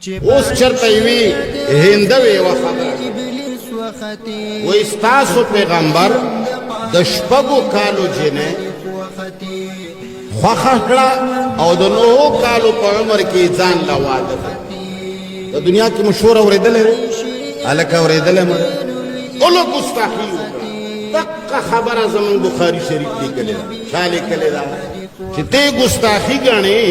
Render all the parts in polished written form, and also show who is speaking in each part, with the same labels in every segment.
Speaker 1: اوس چرته یوې هندوې یوه خبره وایي، ستاسو پیغمبر د شپږو کالو جنۍ خوښه کړه او د نهو کالو په عمر کې ځان له واده کړ. د دنیا کې مشهور اورېدلی دی، هلکه اورېدلی مو دی، اولو ګستاخي وکړه. دقه خبره زمونږ بخاري شریف لیکلې ده. چا لیکلې ده چې ته ګستاخي ګڼې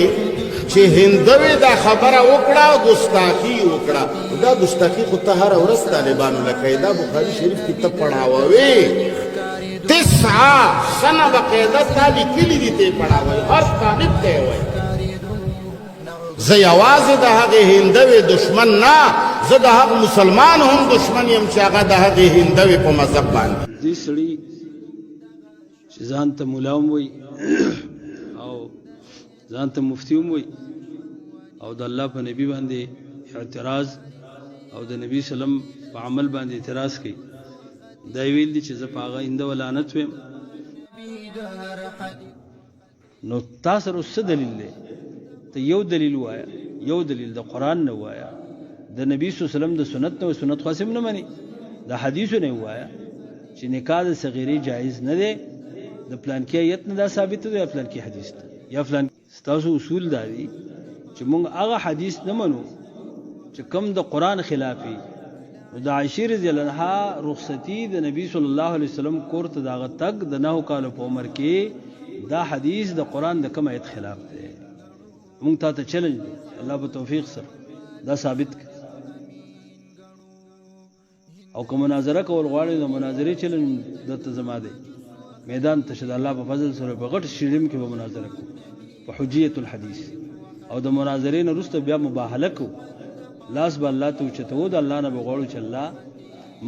Speaker 1: چې هندوې دا خبره وکړه، ګستاخي وکړه؟ دا ګستاخي خو ته هره ورځ طالبانو لکه دا بخاري شریف کې ته پړاووې. 9 سنه باقاعده تا لیکلي دي، ته پړاووې، هر طالب ته یې وایي. زه یوازې د هغې هندوې دشمن نه، زه د هغه مسلمان هم دشمن یم چې هغه د هغې هندوې په مذهب باندې.
Speaker 2: دې سړي چې ځان ته ملا هم وایي او ځان ته مفتي هم وایي او د الله په نبی باندې اعتراض او د نبی سلم په عمل باندې اعتراض کوي، دا یې ویل دي چې زه په هغه هنده لعنت ویم. نو تا سره اوس څه دلیل دی؟ ته یو دلیل وایه، یو دلیل د قرآن نه وایه، د نبی صلی الله علیه وسلم د سنت نه. سنت خو هم نه مني، د حدیثو نه وایه چې نکاح د صغیرې جایز نه دی. د پلانکي آیت نه دا ثابت دی یا پلانکي حدیث نه یا فلان. ستاسو اصول دا دي چې موږ هغه حدیث نه منو چې کوم د قرآن خلاف وي. نو د عائشې رضی الله عنها رخصتي، د نبی صلی الله علیه وسلم کور ته د هغه تګ د 9 کالو په عمر کې، دا حدیث د قرآن د کوم آیت خلاف دی؟ موږ تا ته چیلنج دی، الله په توفیق سره دا ثابت کړ. او که مناظره کول غواړي، د مناظرې چیلنج درته زما دی. میدان ته شه، د الله په فضل سره په غټ سټیډیم کې به مناظره کوو په حجیت الحدیث، او د مناظرې نه وروسته بیا مباهله کوو. لاس به الله ته اوچتوو، د الله نه به غواړو چې الله،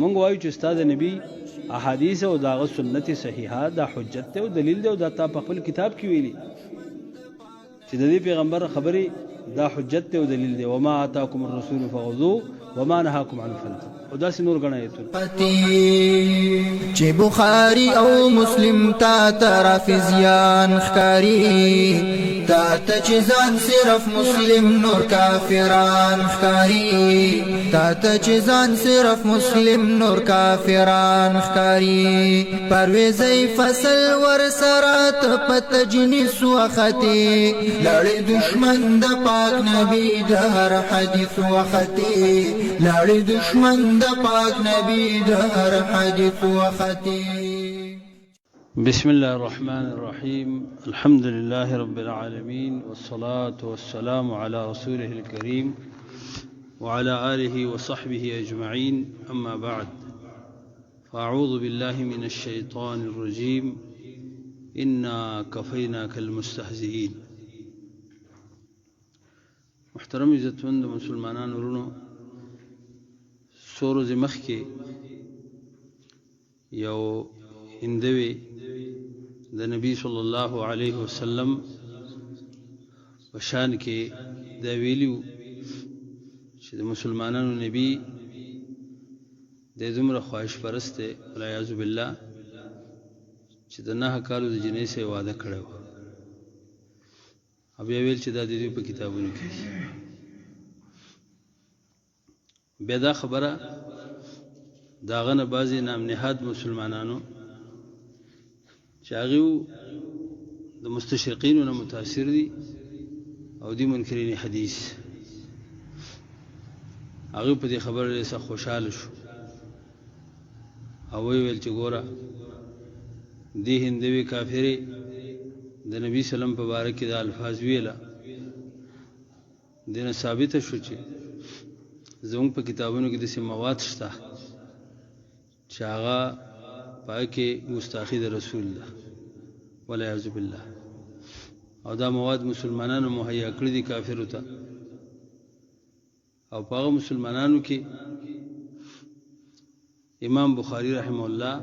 Speaker 2: مونږ وایو چې ستا د نبی احادیث او د هغه سنت صحیحه دا حجت دی او دلیل دی، او دا تا په خپل کتاب کې ویلي چې د دې پیغمبر خبرې دا حجت دی او دلیل دی، وما آتاکم الرسول فخذوه وما نهاکم عنه فانتهوا، او داسې نور ګڼ آیتونه.
Speaker 3: چې بخاری او مسلم تا ترافزیان ښکاری، تا ته چې ځان صرف مسلم نور کافران ښکاری، تا ته چې ځان صرف مسلم نور کافران ښکاری، پرویزی فصل ور سره ته په تجنیس وختې، لاړې دشمن د پاک نبی د هر حدیث وختې، لاړې دشمن د پاک نبی د هر حدیث وختې.
Speaker 2: بسم الله الرحمن الرحيم، الحمد لله رب العالمين، والصلاة والسلام على رسوله الكريم وعلى آله وصحبه أجمعين، أما بعد، فأعوذ بالله من الشيطان الرجيم، إنا كفيناك المستهزئين. محترم عزتمند مسلمانان ورونو، څو ورځې مخکې یو هندوی د نبی صلی الله علیه وسلم په شان کې دا ویلي چې د مسلمانانو نبی د دومره خواهش پرست دی، والعیاذ بالله، چې د 9 کالو د جنۍ سره واده کړی و، او بیا ویل چې دا د دوی په کتابونو کې دي. بیا دا خبره د هغه نه بعضې نام نهاد مسلمانانو چې هغوی د مستشرقینو نه متاثر دي او دي منکرین حدیث، هغوی په دې خبره ډېر سخت خوشحاله شو او ویې ویل چې ګوره، دې هندوې کافرې د نبي سلم په باره کې دا الفاظ ویله، دې نه ثابته شو چې زموږ په کتابونو کې داسې مواد شته چې هغه په هغه کې ګستاخي د رسول ده، والعیاذ بالله، او دا مواد مسلمانانو مهیا کړي دي کافرو ته. او په هغه مسلمانانو کې امام بخاری رحمه الله،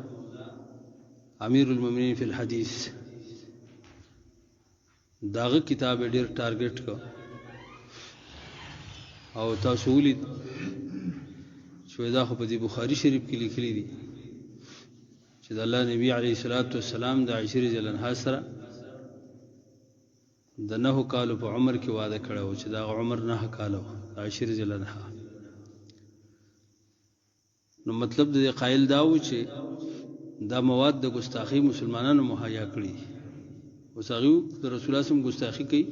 Speaker 2: امیر المؤمنین فی الحدیث، داغه کتاب ډیر ټارګټ کو. او تاسو ولید چې دا خو په دې بخاری شریف کې لیکلي دي چې د الله نبی علیه الصلاۃ والسلام د عائشې رضی الله عنها سره د 9 کالو په عمر کې واده کړی و، چې دا عمر 9 کاله و. عائشې رضی الله عنها. نو مطلب د قائل دا و چې دا مواد د ګستاخی مسلمانانو مهیا کړي. اوس هغوی د رسول الله سم ګستاخی کوي،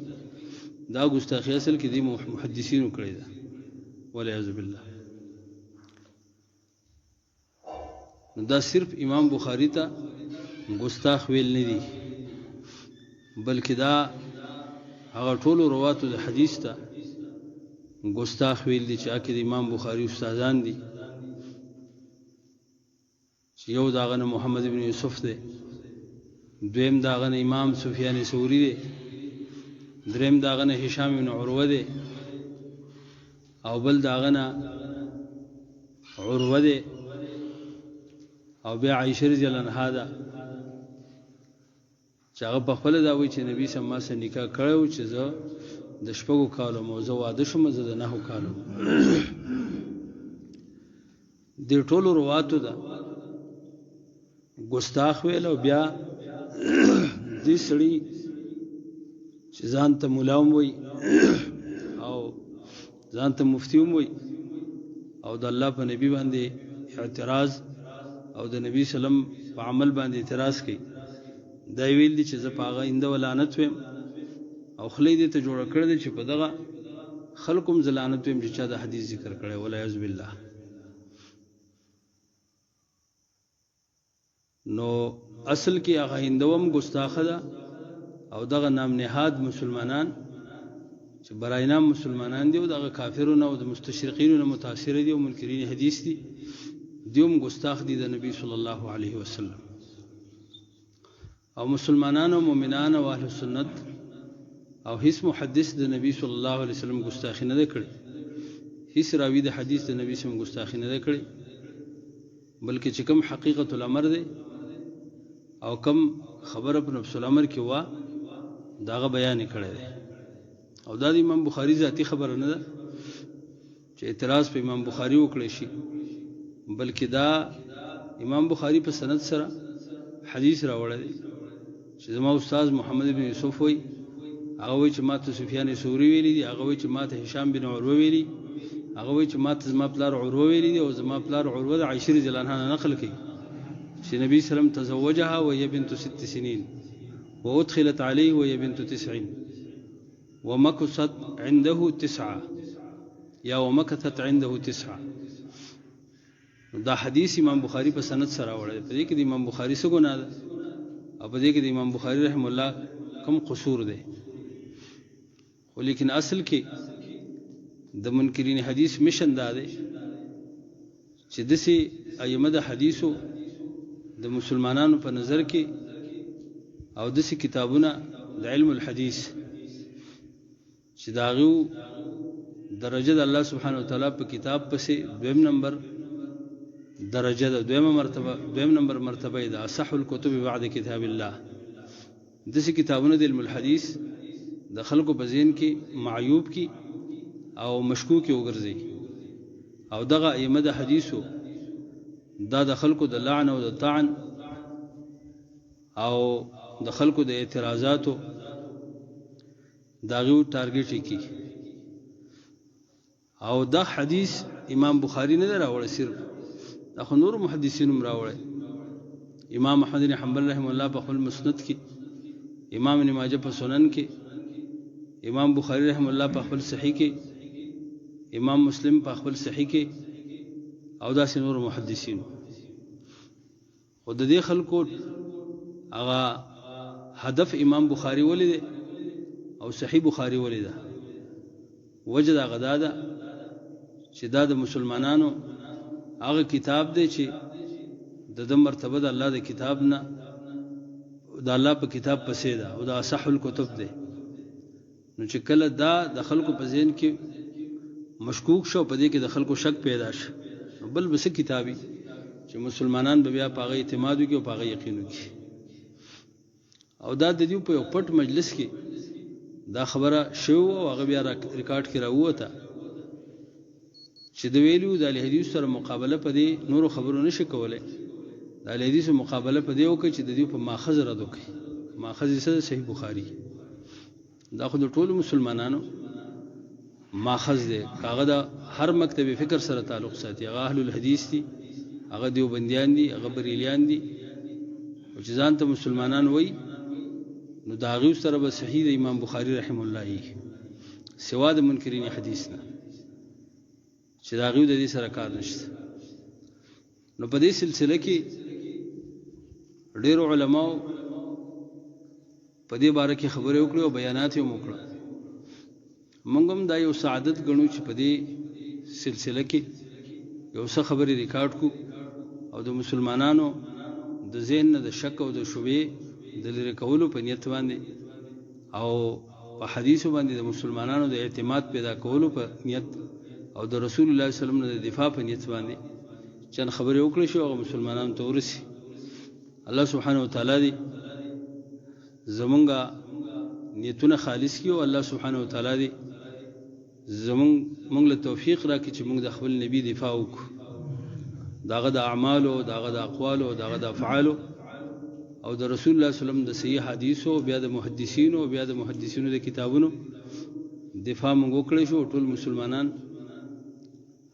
Speaker 2: دا ګستاخی اصل کې دی محدثینو کړې ده، والعیاذ بالله. نو دا صرف امام بخاری ته ګستاخ ویل نه دي، بلکې دا هغه ټولو رواتو د حدیث ته ګستاخ ویل دي چې هکې د امام بخاری استادان دي، چې یو د هغه نه محمد ابن یوسف دی، دویم د هغه نه امام سفیان ثوری دی، دریم د هغه نه هشام ابن عروه دی، او بل د هغه نه عروه دی، او بیا عایشه رضی الله عنها ده چې هغه په خپله دا وایي چې نبي صلی ما سره نکاح کړی و چې زه د شپږو کالو وم او زه واده شوم زه د نهو کالو. دې ټولو رواتو ده ګستاخ ویل، او بیا دې سړي چې ځان ته ملا هم وایي او ځان ته مفتي هم وایي او د الله په نبي باندې اعتراض او د نبی سلم په عمل باندې اعتراض کوي، دا ویل دي چې زه په هغه اینده لعنت ویم، او خولې دې ته جوړه کړې ده چې په دغه خلکو هم زه لعنت ویم چې چا د حدیث ذکر کړی، والعیاذ بالله. نو اصل کې هغه هندوم ګستاخه ده، او دغه نام نهاد مسلمانان چې برای نام مسلمانان دي او دغه کافرونو او د مستشرقینو نه متاثر دي او منکرین حدیث دي، دیوم ګستاخ دي د نبی صلی الله علیه وسلم. او مسلمانان او مؤمنان او اهل سنت او هیڅ محدث د نبی صلی الله علیه وسلم ګستاخی نه ده کړې، هیڅ راوی د حدیث د نبی سم ګستاخی نه ده کړې، بلکې چې کوم حقیقت الامر دی او کوم خبره په نفس الامر کې وه داغه بیان یې کړی دی. او دا د امام بخاری ذاتي خبره نه ده چې اعتراض په امام بخاری وکړی شي، بلکې دا امام بخاری په سند سره حدیث راوړی دی چې زما استاد محمد بن یوسف وایي، هغه وایي چې ما ته سفیان ثوری ویلي دي، هغه وایي چې ما ته هشام بن عروه ویلي، هغه وایي چې ما ته زما پلار عروه ویلي دي، او زما پلار عروه د عائشې رضی الله عنها نه نقل کوي چې نبی صلی الله علیه وسلم تزوجها وهي بنت 6 سنين وأدخلت عليه وهي بنت 9 ومكثت عنده 9 یا ومكثت عنده 9. دا حدیث امام بخاری په سند سره راوړی، په دې کې د امام بخاری څه ګناه ده او په دې کې د امام بخاری رحم الله کوم قصور دی؟ خو لیکن اصل کې د منکرین حدیث مشن دا دی چې داسې ائمه د حدیثو د مسلمانانو په نظر کې او داسې کتابونه د علم الحدیث چې د هغوی درجه د الله سبحانه وتعالی په کتاب پسې دویم نمبر درجه ده، دویمه مرتبه، دویم نمبر مرتبه یې ده، اصح الکتب بعد کتاب الله. داسې کتابونه د علم الحدیث د خلکو په ذهن کې معیوب کی او مشکوک وګرځي، او دغه ائمه د حدیثو دا د خلکو د لعن او د طعن او د خلکو د اعتراضاتو د هغوی ټارګټ یې کی. او دا حدیث امام بخاری نه دی راوړی صرف، دا خو نورو محدثینو هم راوړی. امام احمد بن حنبل رحمه الله په خپل مسند کې، امام ابن ماجه په سنن کې، امام بخاری رحمه الله په خپل صحیح کې، امام مسلم په خپل صحیح کې، او داسې نورو محدثینو. خو د دې خلکو هغه هدف امام بخاری ولې دی او صحیح بخاری ولې ده؟ وجه د هغه دا ده چې دا د مسلمانانو هغه کتاب دی چې د ده مرتبه د الله د کتاب نه د الله په کتاب پسې ده او د اصح الکتب دی. نو چې کله دا د خلکو په ذهن کې مشکوک شو، په دې کې د خلکو شک پیدا شو، نو بل به څه کتابي چې مسلمانان به بیا په هغه اعتماد وکړي او په هغه یقین وکړي. او دا د دې په یو پټ مجلس کې دا خبره شوې وه او هغه بیا ریکارډ کې راووته چې د ویلو د اهل حدیث سره مقابله په دې نورو خبرو نشي کولی، د اهل حدیث مقابله په دې وکړي چې د دې په ماخذ رد وکړي. ماخذ یې څه؟ صحیح بخاري. دا خو د ټولو مسلمانانو ماخذ دی، که هغه د هر مکتب فکر سره تعلق ساتي، هغه اهل الحدیث دي، هغه دیوبندیان دي، هغه بریلیان دي، او چې ځان ته مسلمانان وایي نو د هغوی سره به صحیح د امام بخاري رحم الله یي، سوا د منکرین حدیث نه چې د هغوی د دې سره کار نشته. نو په دې سلسله کې ډېرو علماو په دې باره کې خبرې وکړې او بیانات یې هم وکړه. موږ هم دا یو سعادت ګڼو چې په دې سلسله کې یو څه خبرې ریکارډ کړو او د مسلمانانو د ذهن نه د شک او د شبهې د لرې کولو په نیت باندې او په حدیثو باندې د مسلمانانو د اعتماد پیدا کولو په نیت او د رسول الله صلی الله علیه وسلم نه د دفاع په نیت باندې چند خبرې وکړې شي او هغه مسلمانانو ته ورسي. الله سبحانه وتعالی دې زمونږ نیتونه خالص کړي او الله سبحانه وتعالی دې زمونږ مونږ له توفیق راکړي چې مونږ د خپل نبی دفاع وکړو، د هغه د اعمالو، د هغه د اقوالو، د هغه د افعالو او د رسول الله صلی الله علیه وسلم د صحیح حدیثو، بیا د محدثینو، بیا د محدثینو د کتابونو دفاع مونږ وکړی شو. ټول مسلمانان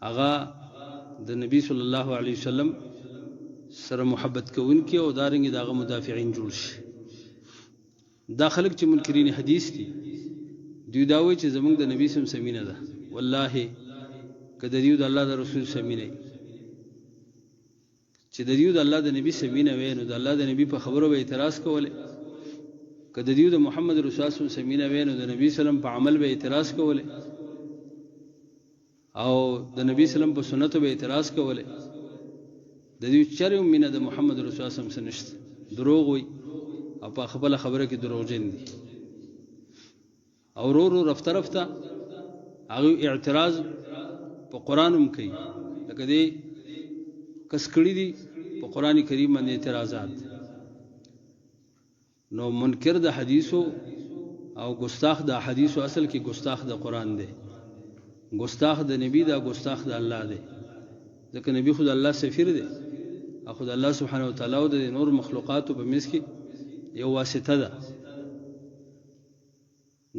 Speaker 2: هغه د نبی صلی الله علیه وسلم سره محبت کوونکي او دارنګه د هغه مدافعین جوړ شي. دا خلک چې منکرین حدیث دي، دوی دا وایي چې زمونږ د نبی سم سمینه ده. والله که د دیو د الله د رسول سمینه چې د دیو د الله د نبی سمینه وي نو د الله د نبی په خبرو به اعتراض کولی، که د دیو د محمد رسول الله سمینه وي نو د نبی سلام په عمل به اعتراض کولی او د نبی سلام په سنتو به اعتراض کولی. د دې چرې هم مینه د محمد رسول الله سم نشته، دروغ وي او په خپله خبره کې دروغجن دي. او ورو ورو رفته رفته هغوی اعتراض په قرآن هم کوي، لکه دې کس کړي دي په قرآن کریم باندې اعتراضات. نو منکر د حدیثو او ګستاخ د حدیثو اصل کې ګستاخ د قرآن دی، ګستاخ د نبی دا ګستاخ د الله دی، ځکه نبی خو د الله سفیر دی او خو د الله سبحانه وتعالی او د نور مخلوقاتو په منځ کې یو واسطه ده.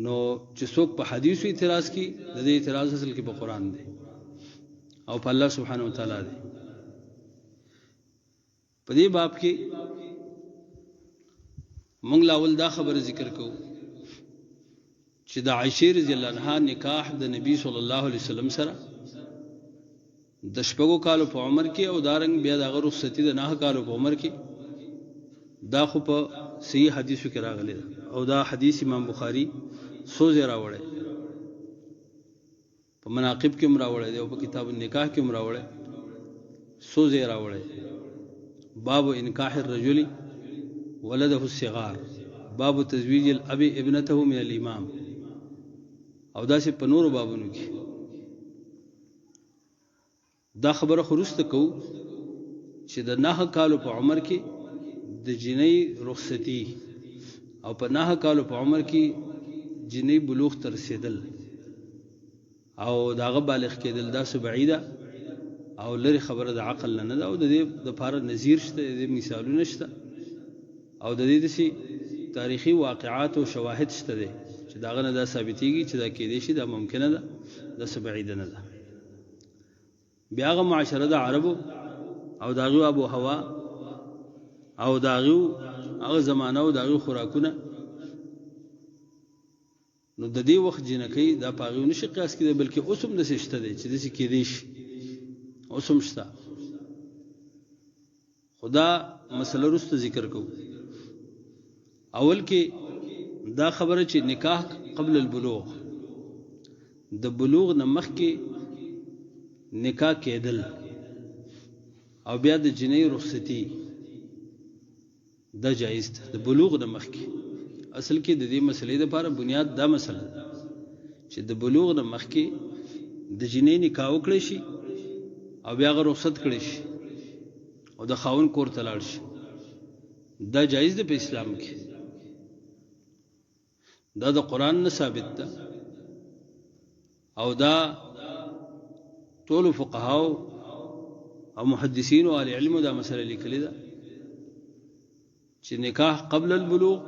Speaker 2: نو چې څوک په حدیثو اعتراض کوي د دې اعتراض اصل کې په قرآن دی او په الله سبحانه وتعالی دی. په دې باب کې مونږ لاول دا خبره ذکر کوو چې د عائشې رضی الله عنها نکاح د نبی صلی الله علیه وسلم سره د شپږو کالو په عمر کې او دارنګ بیا د هغه رخصتي د 9 کالو په عمر کې، دا خو په صحیح حدیثو کې راغلی ده او دا حدیث امام بخاری څو ځای راوړی، په مناقب کې هم راوړی دی او په کتاب النکاح کې هم راوړی، څو ځای راوړی. باب انکاح الرجل ولده الصغار، باب تزویج الاب ابنته من الامام، او داسې په نورو بابونو کې. دا خبره خو وروسته کوو چې د 9 کالو په عمر کې د جینۍ رخصتي او په 9 کالو په عمر کې جینۍ بلوغ ته رسېدل او د هغه بالغ کېدل دا څه بعیده او لرې خبره د عقل نه نه ده، او د دې دپاره نظیر شته، د دې مثالونه شته، او د دې داسې تاریخي واقعات او شواهد شته دی چې د هغه نه دا ثابتېږي چې دا کېدی شي، دا ممکنه ده، دا څه بعیده نه ده. بیا هغه معاشره د عربو او د هغوی آب و هوا او د هغوی هغه زمانه او د هغوی خوراکونه، نو د دې وخت جینکۍ دا په هغوی نشي قیاس کېدی، بلکې اوس هم داسې شته دی چې داسې کېدی شي، اوس هم شته. خو دا مسله وروسته ذکر کوو. اول کې دا خبره چې نکاح قبل البلوغ، د بلوغ نه مخکې نکاح کېدل او بیا د جینۍ رخصتي دا جایز ده د بلوغ نه مخکې. اصل کې د دې مسلې لپاره بنیاد دا مسله ده چې د بلوغ نه مخکې د جینۍ نکاح وکړی شي او بیا هغه رخصت کړی شي او د خاوند کور ته لاړ شي، دا جایز ده په اسلام کې. دا د قرآن نه ثابت ده او دا ټولو فقهاو او محدثینو او اهل علمو دا مسله لیکلې ده چې نکاح قبل البلوغ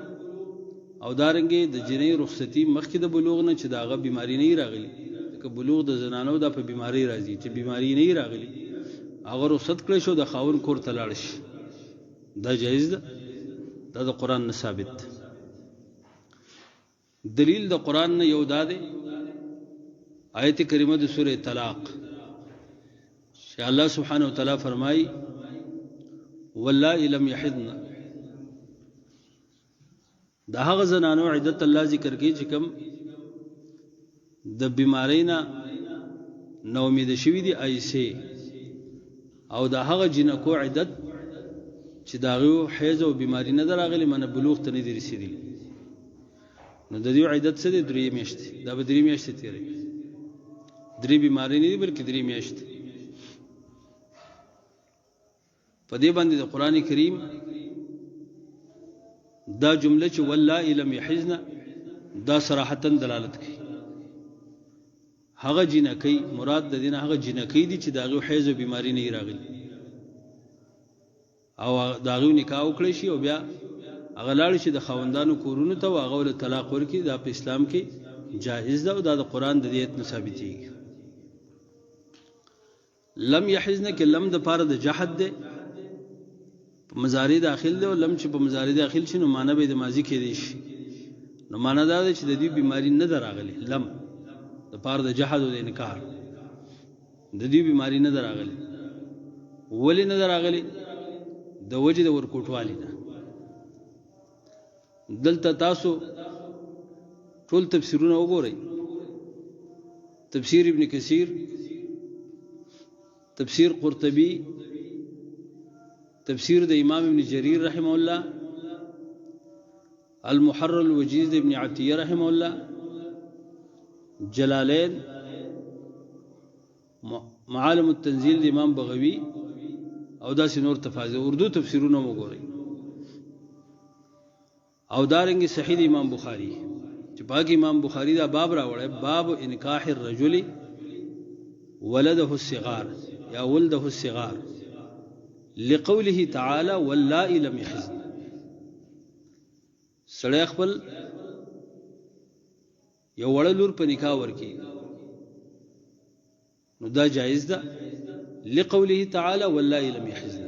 Speaker 2: او دارنګې د جینۍ رخصتي مخکې د بلوغ نه چې د هغه بیماري نه راغلي، ځکه بلوغ د زنانو دا په بیماری راځي، چې بیماری نه راغلی هغه رخصت کړی شو د خاون کور ته لاړ شي، دا جایز ده، دا د قرآن نه ثابت ده. دلیل د قرآن نه یو دا دی، آیت کریمه د سورې طلاق، چې الله سبحانه وتعالی فرمایي واللائي لم یحضن، د هغه زنانو عدت الله ذکر کوي چې کوم د بیماری نه نا امید شوي دي ایسې، او د هغه جینکو عدت چې د هغوی حیض او بیماری نه ده راغلې، معنی بلوغ ته نه دي رسېدلي. نو د دې عدت څه دی؟ درې میاشتې. دا به درې میاشتې تېروي، درې بیماری نه دي بلکې درې میاشتې. په دې باندې د قرآن کریم دا جمله چې واللائي لم یحضن دا صراحتا دلالت کوي. هغه جینکۍ، مراد د دې نه هغه جینکۍ دي چې د هغوی حیض او بیماری نه راغلي او د هغوی نکاح وکړی شي او بیا هغه لاړ شي د خاوندانو کورونو ته او هغه له طلاق ورکړي، دا په اسلام کې جائز ده او دا د قرآن د دې آیت نه ثابتېږي. لم یحضن کې لم د پاره د جحد دی، په مضارع داخل دی، او لم چې په مضارع داخل شي نو معنی به د ماضي کېدی شي، نو معنی دا ده چې د دې بیماری نه ده راغلې. لم د پاره د جحد او د انکار، د دې بیماری نه ده راغلې. ولې نه ده راغلې؟ د وجې د ورکوټوالي نه. دلته تاسو ټول تفسیرونه وګورئ، تفسیر ابن کثیر، تفسیر قرطبی، تفسیر د امام ابن جریر رحمه الله، المحرر الوجیز د ابن عطیه رحمه الله، جلالین، معالم التنزیل د امام بغوی او داسې نور تفاسیر، اردو تفسیرونه وګورئ. او دارنګ صحیح د امام بخاری چې پاک امام بخاری دا باب راوړی، باب انکاح الرجل ولده الصغار یا ولده الصغار لقوله تعالی واللائي لم يحزن. سړی خپل یو وړه لور په نکاح ورکي نو دا جایز ده لقوله تعالی واللائي لم يحزن،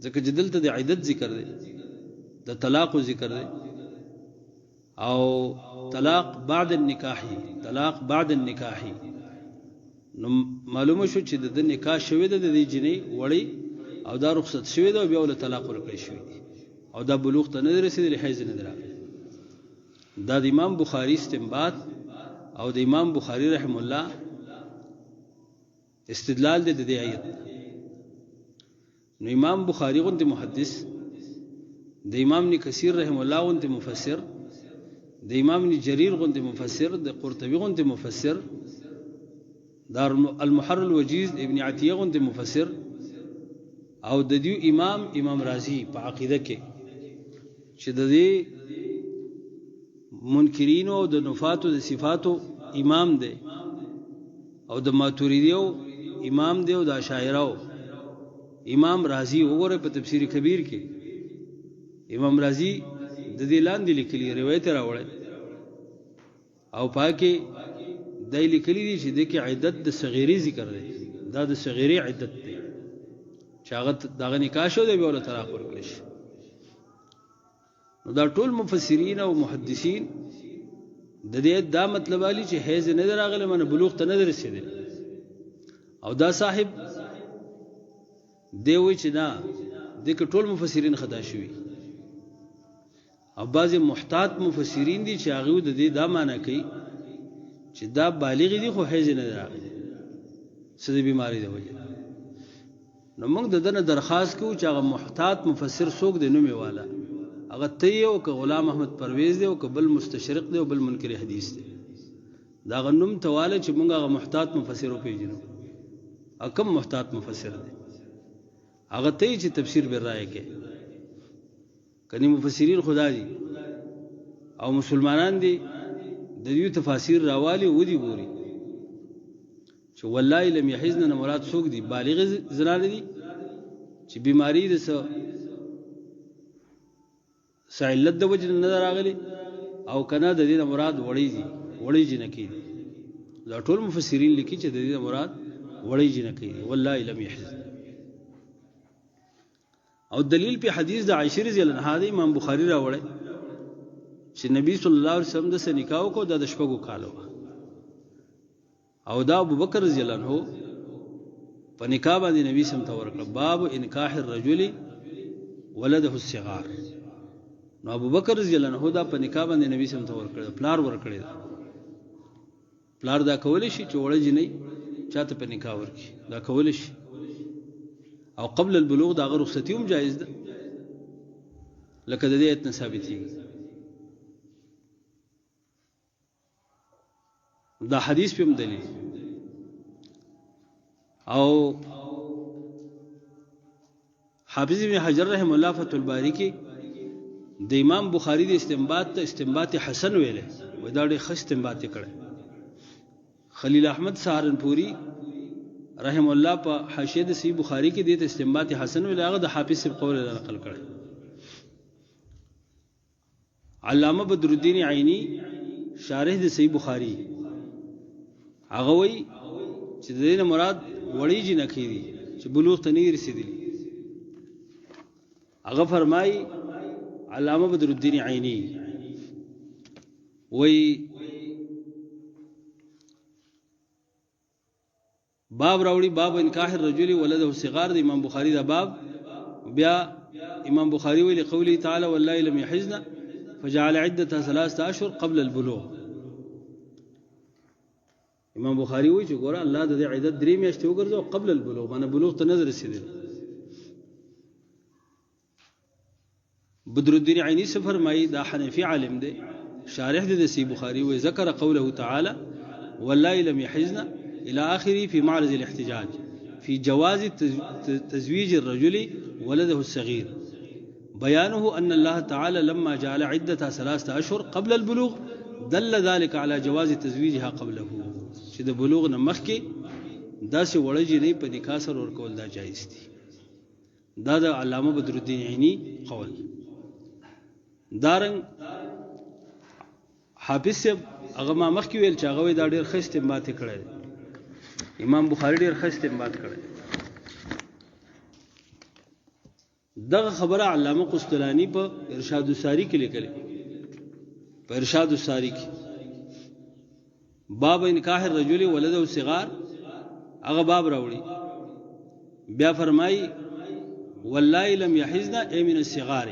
Speaker 2: ځکه چې دلته د عدت ذکر دی، د طلاق ذکر دی، او طلاق بعد النکاح، طلاق بعد النکاح، نو معلومه شو چې د نکاح شوې ده د دې جنۍ وړې او دا رخصت شوې ده او بیا له طلاق ورکړی شوی دی او دا بلوغ ته نه دی رسېدلی، حیض نه دی راغلی. دا د امام بخاری استنباط او د امام بخاری رحم الله استدلال دی د دې آیت. نو امام بخاری غوندې محدث، د امام ابن کثیر رحم الله غوندې مفسر، د امام ابن جریر غوندې مفسر، د قرطبي غوندې مفسر، دار المحرر الوجیز ابن عطیه غوندې مفسر، او د دیو امام امام رازی په عقیده کې چې د دې منکرینو او د نفاتو د صفاتو امام دی او د ماتوریدیو امام دی او د اشاعرو امام رازی، وګوره په تفسیر کبیر کې امام رازی د دې لاندې لیکلي روایت راوړی او پاکې دای لیکلي دي چې د کې عدت د صغیری ذکر دی، دا د صغیری عدت دی چې هغه دغه نکاح شو دی بیا له طلاق ورکړي شي. نو دا ټول مفسرین او محدثین د دې دا مطلب علی چې حیض نه راغلی معنی بلوغ ته نه رسېدلی، او دا صاحب دی وایي چې نه، دې کې ټول مفسرین خطا شوي او بعضې محتاط مفسرین دي چې هغوی د دې دا معنی کوي چې دا بالغ دي خو حیض نه راغلی څه د بیمارۍ د وجې. نو موږ د ده نه درخواست کوو چې هغه محتاط مفسر څوک دی نوم یې واله، هغه ته یې او که غلام احمد پرویز دی او که بل مستشرق دی او بل منکر حدیث دی، د هغه نوم ته واله چې موږ هغه محتاط مفسر وپېژنو. او کوم محتاط مفسر دی هغه ته یې چې تفسیر بالرایه کوي. کني مفسرین خدا دي او مسلمانان دي، د دوی تفاسیر راوالي ودي ګوري چې والله لم یحزن نه مراد څوک دي، بالغ زنانه دي چې بیماری د څه علت د وجې نه راغلي او کنه د دې نه مراد وړي دي. وړې جنکې دي. دا ټول مفسرین لیکي چې د دې مراد وړې جنکې دي، والله لم يحزن. او دلیل په حدیث د عائشه رضی الله عنها دی، امام بخاری راوړی چې نبی صلی الله علیه وسلم د سره نکاح وکړو، دا د شپږو کالو او دا ابو بکر رضی الله عنه په نکاح باندې نبی سم ته ورکړ. باب انکاح الرجل ولده الصغار. نو ابو بکر رضی الله عنه دا په نکاح باندې نبی سم ته ورکړ، پلار ورکړی. پلار دا کولی شي چې وړه جنۍ چاته په نکاح ورکړي، دا کولی شي. او قبل البلوغ د هغه رخصتي هم جایز ده، لکه د دې آیت نه ثابتېږي. دا حدیث په هم دلیل. او حافظ ابن حجر رحم الله فتح الباری کې د امام بخاری د استنباط ته استنباط حسن ویلی، وایي دا ډېر ښه استنباط یې کړی. خلیل احمد سهارنپوري رحم الله په حاشیه د صحیح بخاری کې دې ته استنباط حسن ویلی، هغه د حافظ صاحب قول نقل کړی. علامه بدر الدین عینی شارح د صحیح بخاری هغه وایي چې د دې نه مراد وړې جینکۍ دي چې بلوغ ته نه رسېدلي. هغه فرمایي علامه بدر الدین عینی وایي باب راوړي، باب انکاح الرجل ولده الصغار، د امام بخاری دا باب. بیا امام بخاری ویلي قوله تعالی والله لم يحزن فجعل عدتها ثلاثه اشهر قبل البلوغ. امام بخاری وایي چې ګوره الله د دې عدت درې میاشتې وګرځاو قبل البلوغ، معنی بلوغ ته نه رسېدل. بدر الدین عینی څه فرمایي؟ دا حنفي عالم دی، شارح دی د صحیح بخاری، وایي ذکر قوله تعالی والله لم يحزن الى اخره في معرض الاحتجاج في جواز تزويج الرجل ولده الصغير، بيانه أن الله تعالى لما جعل عدتها ثلاثة أشهر قبل البلوغ دل ذلك على جواز تزويجها قبله. چې د بلوغ نه مخکې داسې وړه جینۍ په نکاح سره ورکول دا جایز دي. دا د علامه بدر الدین عینی قول. دارنګ حافظ صاحب هغه ما مخکې ویل چې هغه دا ډېر ښه استنباط یې کړی دی، امام بخاري ډېر ښه استنباط کړی. دغه خبره علامه قسطلاني په ارشاد الساری کې لیکلې، په ارشاد الساری کې باب انکاح الرجل ولده الصغار هغه باب راوړي. بیا فرمایي والله لم يحزن اي من الصغار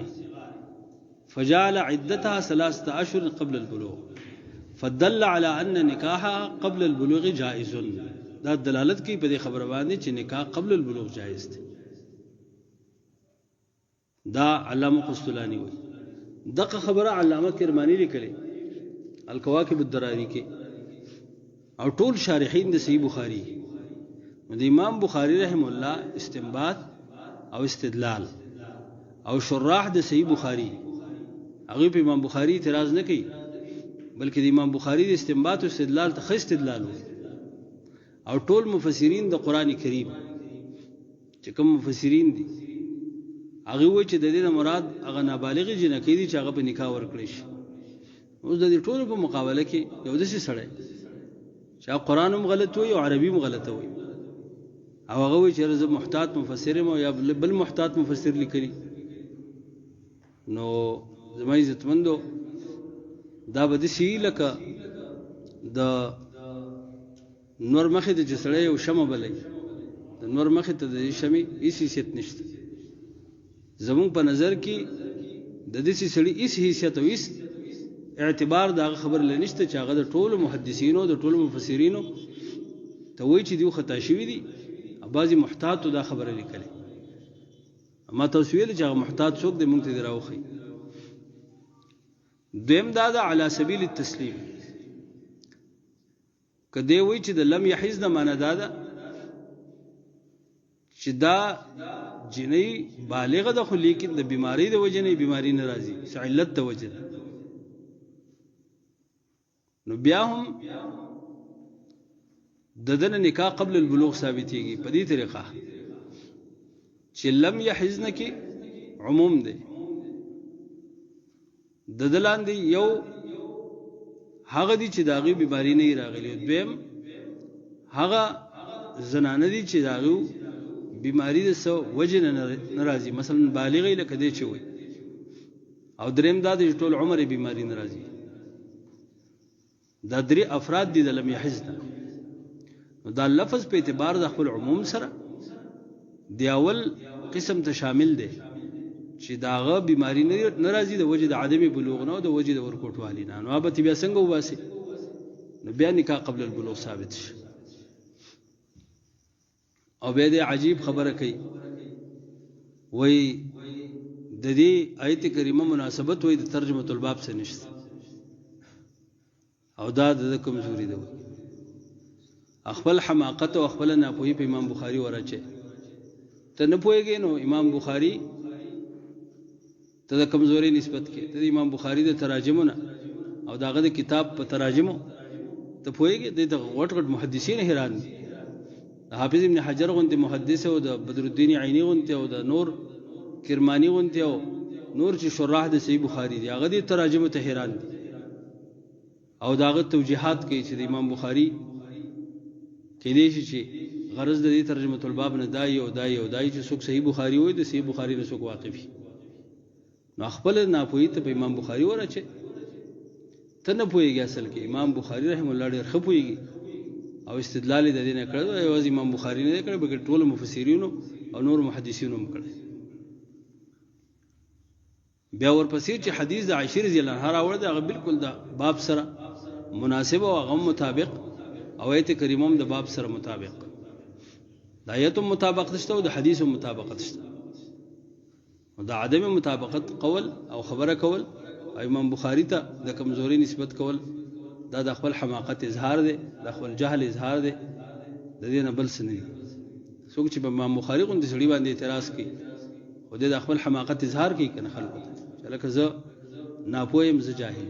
Speaker 2: فجعل عدتها ثلاثة أشهر قبل البلوغ فدل على أن نکاحها قبل البلوغ جائز. دا دلالت کوي په دې خبره باندې چې نکاح قبل البلوغ جائز دی. دا علامه قسطلاني وایي. دغه خبره علامه کرمانی لیکلې الکواکب الدراري کې، او ټول شارحین د صحیح بخاری. نو د امام بخاری رحم الله استنباط او استدلال او شراح د صحیح بخاری هغه په امام بخاری اعتراض نه کوي، بلکې د امام بخاری د استنباط او استدلال ته ښه استدلال وایي. او ټول مفسرین د قرآن کریم چې کوم مفسرین دي هغه وایي چې د دې نه مراد هغه نابالغې جینکۍ دي چې هغه په نکاح ورکړی شي. اوس د دې ټولو په مقابله کې یو داسې سړی چې هغه قرآن هم غلط وایي او عربي هم غلطه وایي، او هغه وایي چې زه محتاط مفسر یم او یا بل محتاط مفسر لیکلي. نو زما عزتمندو دا به داسې وي لکه د نور مخې ته چې سړی یو شمه بلوي، د نور مخې ته د دې شمې هېڅ حیثیت نشته. زمونږ په نظر کې د داسې سړي هېڅ حیثیت او هېڅ اعتبار د هغه خبرې له نشته چې هغه د ټولو محدثینو د ټولو مفسرینو ته وایي چې دوی خطا شوي دي. او بعضې محتاطو دا خبره لیکلې. ما تاسو ویل چې هغه محتاط څوک دی، مونږ ته دې راوښیي. دویم دا ده علی سبیل التسلیم، که دی وایي چې د لم یحز نه معنا دا ده چې دا جینۍ بالغه ده خو لیکن د بیماری د وجې نه بیماری نه راځي، څه علت د وجې ده، نو بیا هم د ده نه نکاح قبل البلوغ ثابتېږي په دې طریقه چې لم یحزنه کې عموم دی، د ده لاندې یو هغه دي چې د هغوی بیماري نه راغلي، دویم هغه زنانه دي چې د هغوی بیماری د څه وجې نه نه راځي، مثلا بالغ لکه دی چې وایي، او دریم دا دی چې ټول عمر یې بیماری نه راځي. دا درې افراد دي د لم یحز نه. نو دا لفظ په اعتبار د خپل عموم سره د اول قسم ته شامل دی چې داغه بیماری نه راځي د وجې د عدم بلوغ نه او د وجې د ورکوټوالي نه، نو به بیا څنګه وباسي؟ نو بیا نکاح قبل البلوغ ثابت شي. او بیا دې عجیب خبره کوي، وای د دې آیت کریمه مناسبت وای د ترجمه الباب سره نشته، او دا د کمزوري ده. خپل حماقت او خپل ناپوهي په امام بخاری ورچه ته نه پوهېږې، نو امام بخاری ته د کمزوري نسبت کې، ته د امام بخاری د تراجمو نه او د هغه د کتاب په تراجمو ته پوهېږې. دې ته غټ غټ محدثین حیران دي، د حافظ ابن حجر غوندې محدث او د بدرالدین عیني غوندې او د نور کرمانی غوندې او نور چې شراح د صحیح بخاری دي، هغه دې تراجمو ته حیران دي او د هغه توجیهات کوي چې د امام بخاری کېدای شي چې غرض د دې ترجمة الباب نه دای او دای او دای چې څوک صحیح بخاری وایي، د صحیح بخاری نه څوک واقف وي. نو خپل ناپوهي ته په امام بخاری ورچې ته نه پوهېږې. اصل کې امام بخاری رحم الله ډېر ښه پوهېږي او استدلال یې د دې نه کړی، یوازې امام بخاری نه دی کړی بلکې ټولو مفسرینو او نور محدثینو هم کړی. بیا ورپسې چې حدیث د عائشې رضی الله عنها راوړی دی، هغه بالکل د باب سره مناسب او هغه مطابق، او آیت کریمه هم د باب سره مطابق، د آیت هم مطابقت شته او د حدیث هم مطابقت شته. د عدم مطابقت قول او خبره کول او امام بخاری ته د کمزوري نسبت کول، دا د خپل حماقت اظهار دی، د خپل جهل اظهار دی، د دې نه بل څه نه دي. څوک چې په امام بخاری غوندې سړي باندې اعتراض کوي، خو دې د خپل حماقت اظهار کوي کنه خلکو ته چې لکه زه ناپوه یم، زه جاهل.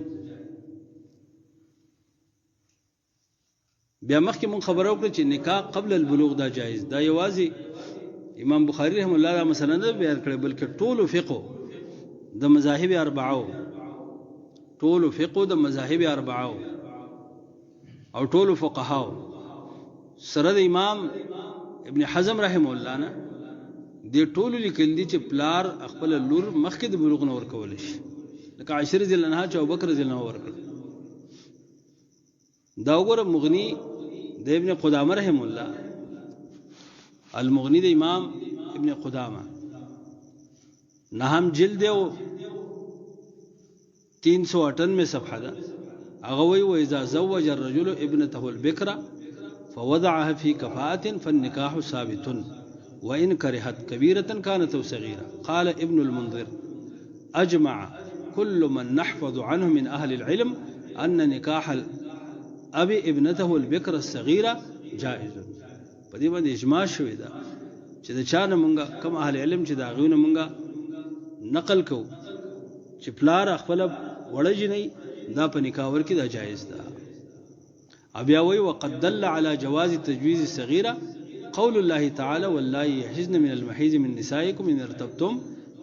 Speaker 2: بیا مخکې مونږ خبره وکړه چې نکاح قبل البلوغ دا جایز دا یوازې امام بخاری رحم الله دا مسله نه بیان کړې، بلکې ټولو فقو د مذاهب اربعو، ټولو فقو د مذاهب اربعو او ټولو فقهاو سره د امام ابن حزم رحم الله نه د ټولو لیکل دي چې پلار خپل لور مخکې د بلوغ نه ورکول شي، لکه عائشه رضی الله عنها چې ابوبکر رضی الله عنه ورکړ. دا وګوره مغنی د ابن قدامه رحم الله، المغنی د امام ابن قدامه نهم جلد او 398 صفحه ده. هغه وایي واذا زوج الرجل ابنته البكرة فوضعها في كفاءة فالنكاح ثابت وإن كرهت كبيرة كانت أو صغيرة. قال ابن المنذر أجمع كل من نحفظ عنه من أهل العلم أن نكاح الأب ابنته البكر الصغيرة جائز. په دې باندې اجماع شوې ده چې د چا نه مونږه کم اهل علم چې د هغوی نه مونږه نقل کوو چې پلار خپله وړه جینۍ دا په نکاح ورکړي دا جایز ده. او بیا وایي وقد دل على جواز تجویز الصغيرة قول الله تعالى واللائي يحزن من المحيض من نسائكم إن ارتبتم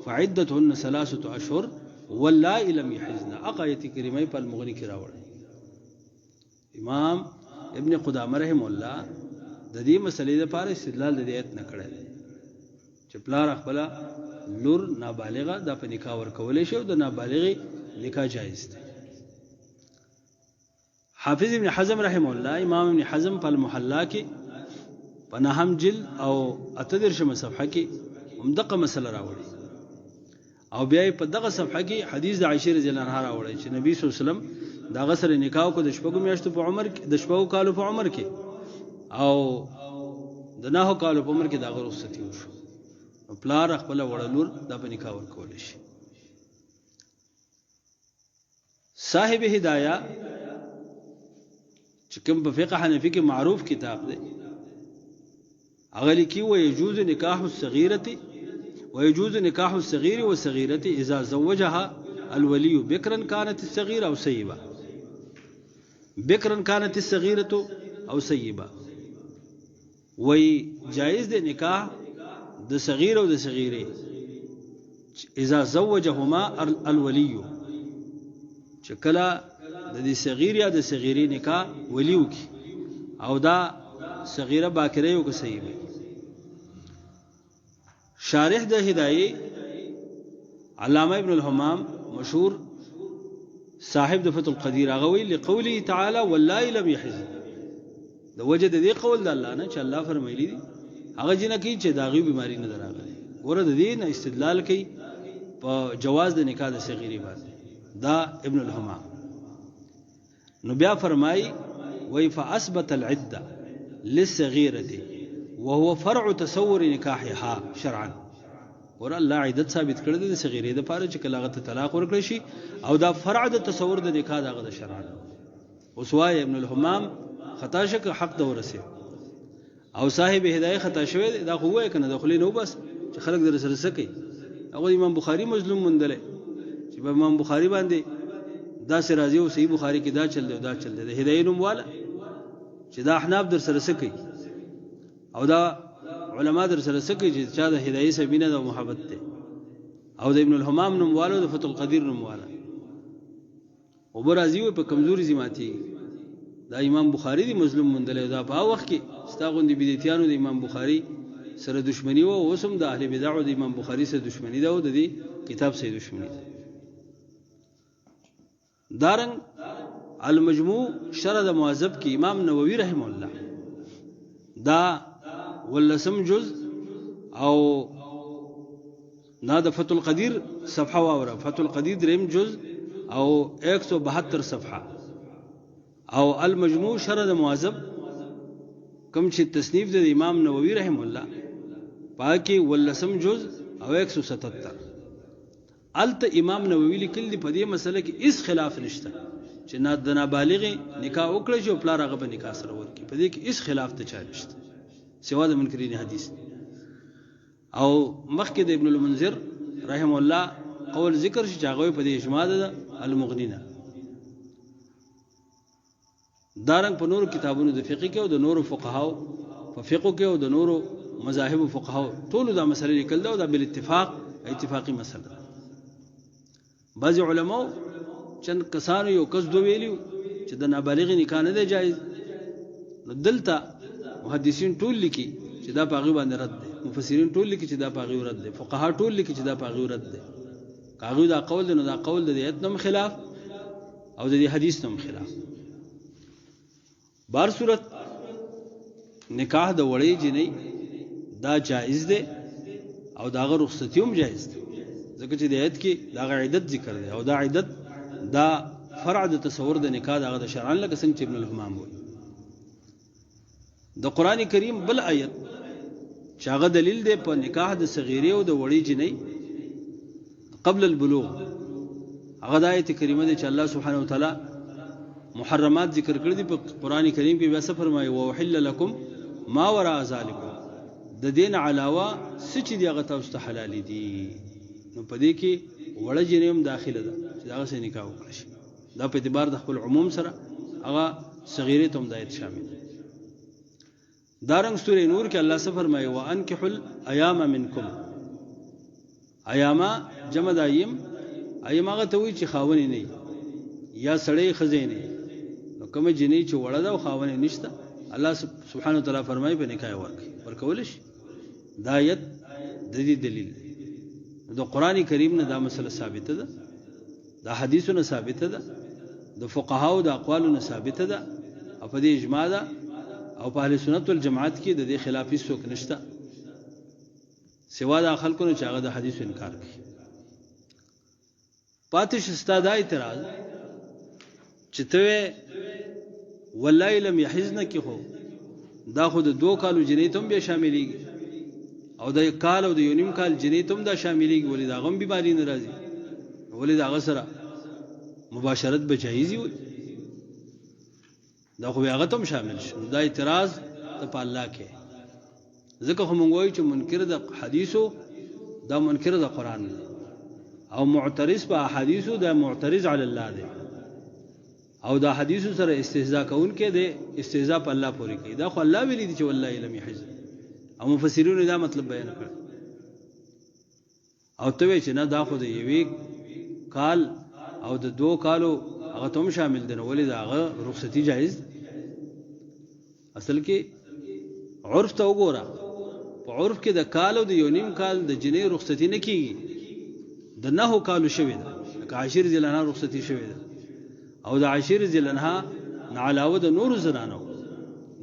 Speaker 2: فعدتهن 3 أشهر واللائي لم يحزن. هغه آیت کریمه په المغني کې راوړی. امام ابن قدامه رحم الله د دې مسلې لپاره استدلال د دې آیت نه کړی دی چې پلار خپله لور نابالغه دا په نکاح ورکولی شي او د نابالغې نکاح جایز دی. حافظ ابن حزم رحم الله، امام ابن حزم په المحلا کې په نهم جلد او 38مه صفحه کې هم دغه مسله راوړې، او بیا یې په دغه صفحه کې حدیث د عائشې رضی الله عنها راوړی چې نبی صلی الله علیه وسلم د هغه سره نکاح وکړه د شپږو میاشتو په عمر کې، د شپږو کالو په عمر کې، او د 9 کالو په عمر کې د هغه رخصتي وشو. نو پلار خپله وړه لور دا په نکاح ورکولی شي. صاحب هدايه چې کوم په فقه حنفي کې معروف کتاب دی، هغه لیکي ويجوز نکاح الصغيرة ويجوز نکاح الصغير والصغيرة إذا زوجها الولي بكرا كانت الصغيرة أو سيبة، بكرا كانت الصغيرة أو سيبة. وی جائز دی نکاح د صغیر او د صغیرې اذا زوجهما الولي، چې کله د دې صغیر یا د صغیرې نکاح ولی وکړي او دا صغیره باکره یو که صحیح وي. شارح د هدایه علامه ابن الحمام مشهور صاحب د فتح القدیر هغه وی لقوله تعالی والله لم يحز، د وجه د دې قول د الله نه چې الله فرمایلی دي هغه جنکی چې د هغې بیماری نه دراغلې. ګوره د دې نه استدلال کوي په جواز د نکاح د صغیرې باندې دا ابن الحمام. نو بیا فرمایي وی فاثبت العده للصغيرة وهو فرع تصور نکاحها شرعا. ګوره الله عدت ثابت کړی دی د صغیرې دپاره چې کله هغه ته طلاق ورکړی شي، او دا فرع د تصور د نکاح د هغه د شرعا. اوس وایه ابن الحمام خطا شه که حق ته ورسېد او صاحب هدایه خطا شوی دی، دا خو ووایه که نه د خولې نه وباسه چې خلک در سره څه کوي. هغه امام بخاري مظلوم موندلی چې په امام بخاري باندې داسې راځي او صحیح بخاري کې دا چل دی او دا چل دی. د هدایې نوم واله چې دا احناف در سره څه کوي او دا علما در سره څه کوي چې چا د هدایې سره مینه ده او محبت دی. او د ابن الحمام نوم واله او د فتح القدیر نوم واله. اوبه راځي وي په کمزوري ځي ماتېږي. دا امام بخاري دی مظلوم موندلی، دا په هغه وخت کې ستا غوندې بدعتیانو د امام بخاري سره دښمني وه، اوس هم د اهل بدعو د امام بخاري سره دښمني ده او د دې کتاب سره دښمني ده. دارنګ المجموع شرح د مهذب کې امام نووي رحمه الله دا ولسم جز او دا د فتح القدیر صفحه واوره، فتح القدیر دریم جز او 172 صفحه، او المجموع شرح د مهذب کوم چې تصنیف د امام نووي رحم الله پاکي ولسم جز او 177. الته امام نووي لیکل دي په دې مسله کې هیڅ خلاف نشته چې نا د نابالغې نکاح وکړي چې پلار هغه په نکاح سره ورکړي، په دې کې هیڅ خلاف ته چا نشته سوا د منکرین حدیث. او مخکې د ابن المنذر رحم الله قول ذکر شي چې هغه په دې اجماع ده المغنی نه. دارنګ په نورو کتابونو د فقه کې او د نورو فقهاو په فقه کې او د نورو مذاهب فقهاو ټولو دا مسله لیکل ده او دا بالاتفاق اتفاقی مسله ده. بعضې علماو چند کسانو یو کس دوه ویلي چې د نابالغې نکاح نه دی جایز، نو دلته محدثین ټول لیکي چې دا په هغوی باندې رد دی، مفسرین ټول لیکي چې دا په هغوی رد دی، فقها ټول لیکي چې دا په هغوی رد دی. که هغوی دا قول دی نو دا قول د دې آیت نه هم خلاف او د دې حدیث نه هم خلاف. بهر صورت نکاح د وړې جنۍ دا جائز دی او د هغه رخصتي هم جائز دی، ځکه چې د آیت کې د هغه عدت ذکر دی او دا عدت دا فرع د تصور د نکاح د هغه د شرعاً، لکه څنګه چې ابن الحمام وایي. د قرآن کریم بل آیت چې هغه دلیل دی په نکاح د صغیرې او د وړې جنۍ قبل البلوغ، هغه د آیت کریمه دی چې الله سبحانه وتعالی محرمات ذکر کړی دي په قرآن کریم کې. بیا څه فرمایي؟ واحل لکم ما وراء ذلکم، د دې نه علاوه څه چې دي هغه تاسو ته حلال دي. نو په دې کې وړه جنۍ هم داخله ده چې د هغه سره نکاح وکړل شي، دا په اعتبار د خپل عموم سره هغه صغیرې ته هم د آیت شامل دی. دارنګ سورې نور کې الله څه فرمایي؟ وانکحوا الایام منکم. ایاما جمع د ایم، ایم هغه ته وایي چې خاوند یې نه وي یا سړی ښځه یې نه وي. نو کومه جنۍ چې وړه ده او خاوند یې نشته، الله سبحانه وتعالی فرمایي په نکاح یې ورکړي، ورکولی شي. دا آیت د دې دلیل دی. د قرآن کریم نه دا مسله ثابته ده، د حدیثو نه ثابته ده، د فقهاو د اقوالو نه ثابته ده، او په دې اجماع ده، او په اهل سنت والجماعت کې د دې خلاف هیڅوک نشته سوا د خلکو نه چې هغه د حدیثو انکار کوي. پاتې شو ستا دا اعتراض چې ته وې والله لم یحزن کې، خو دا خو د دوو کالو جنۍ ته هم بیا شاملېږي او د کال او د یو نیم کال جنۍ ته هم دا شاملېږي، ولې د هغه هم بیماري نه راځي، ولې د هغه سره مباشرت به جایز وي، دا خو بیا هغه ته هم شامل شو. نو دا اعتراض ته په الله کې، ځکه خو مونږ وایو چې منکر د حدیثو دا منکر د قرآن دی، او معترض په احادیثو دا معترض علی الله دی، او دا حدیثو سره استهزاء کوونکی دی استهزاء په الله پورې کوي. دا خو الله ویلي دي چې والله لم یحز، او مفسرینو دا مطلب بیان کړ. او ته وایې چې نه دا خو د یوې کال او د دوو کالو هغه ته هم شامل دی، نو ولې د هغه رخصتي جایز ده؟ اصل کې عرف ته وګوره، په عرف کې د کال او د یو نیم کال د جنې رخصتي نه کیږي، د نهو کالو شوې ده، لکه عائشې رضی الله عنها رخصتي شوې ده، او د عائشې رضی الله عنها نه علاوه د نورو زنانو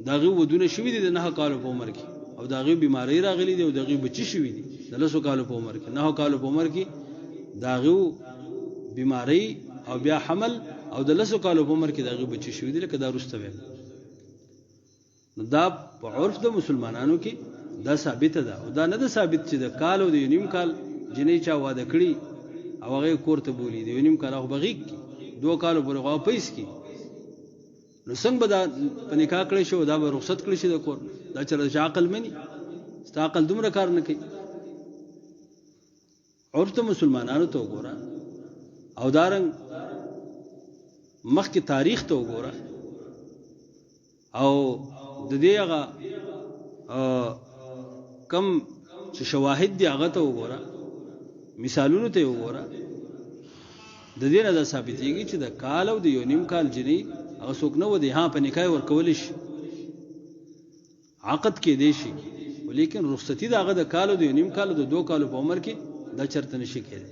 Speaker 2: د هغې ودونه شوي دي د نهه کالو په عمر کې، او د هغې بیمارۍ راغلي دي، او د هغې بچي شوي دي د لسو کالو په عمر کې، نهو کالو په عمر کې د هغې بیمارۍ او بیا حمل، او د لسو کالو په عمر کې د هغې بچي شوي دي، لکه دا وروسته ویل. نو دا په عرف د مسلمانانو کې دا ثابته ده، او دا نه ده ثابت چې د کال او د یو نیم کال جنۍ چا واده کړي او هغه یې کور ته بولي، د یو نیم کال خو به غېږ کړي، دوه کالو پورې خو هغه پیس کړي، نو څنګه به دا په نکاح کړی شي او دا به رخصت کړی شي د کور؟ دا چېرته چې عقل مني، ستا عقل دومره کار نه کوي. عرف ته مسلمانانو ته وګوره، او دارنګ مخکې تاریخ ته وګوره، او د دې هغه کم چې شواهد دي هغه ته وګوره، مثالونو ته وګوره، د دې نه دا ثابتېږي چې د کال او د یو نیم کال جنۍ هغه څوک نه ودی، ها په نکاح ورکولی شي، عقد کېدی شي، ولیکن رخصتي د هغه د کال او د یو نیم کال او د دوو کالو په عمر کې دا چېرته نشي کېدی،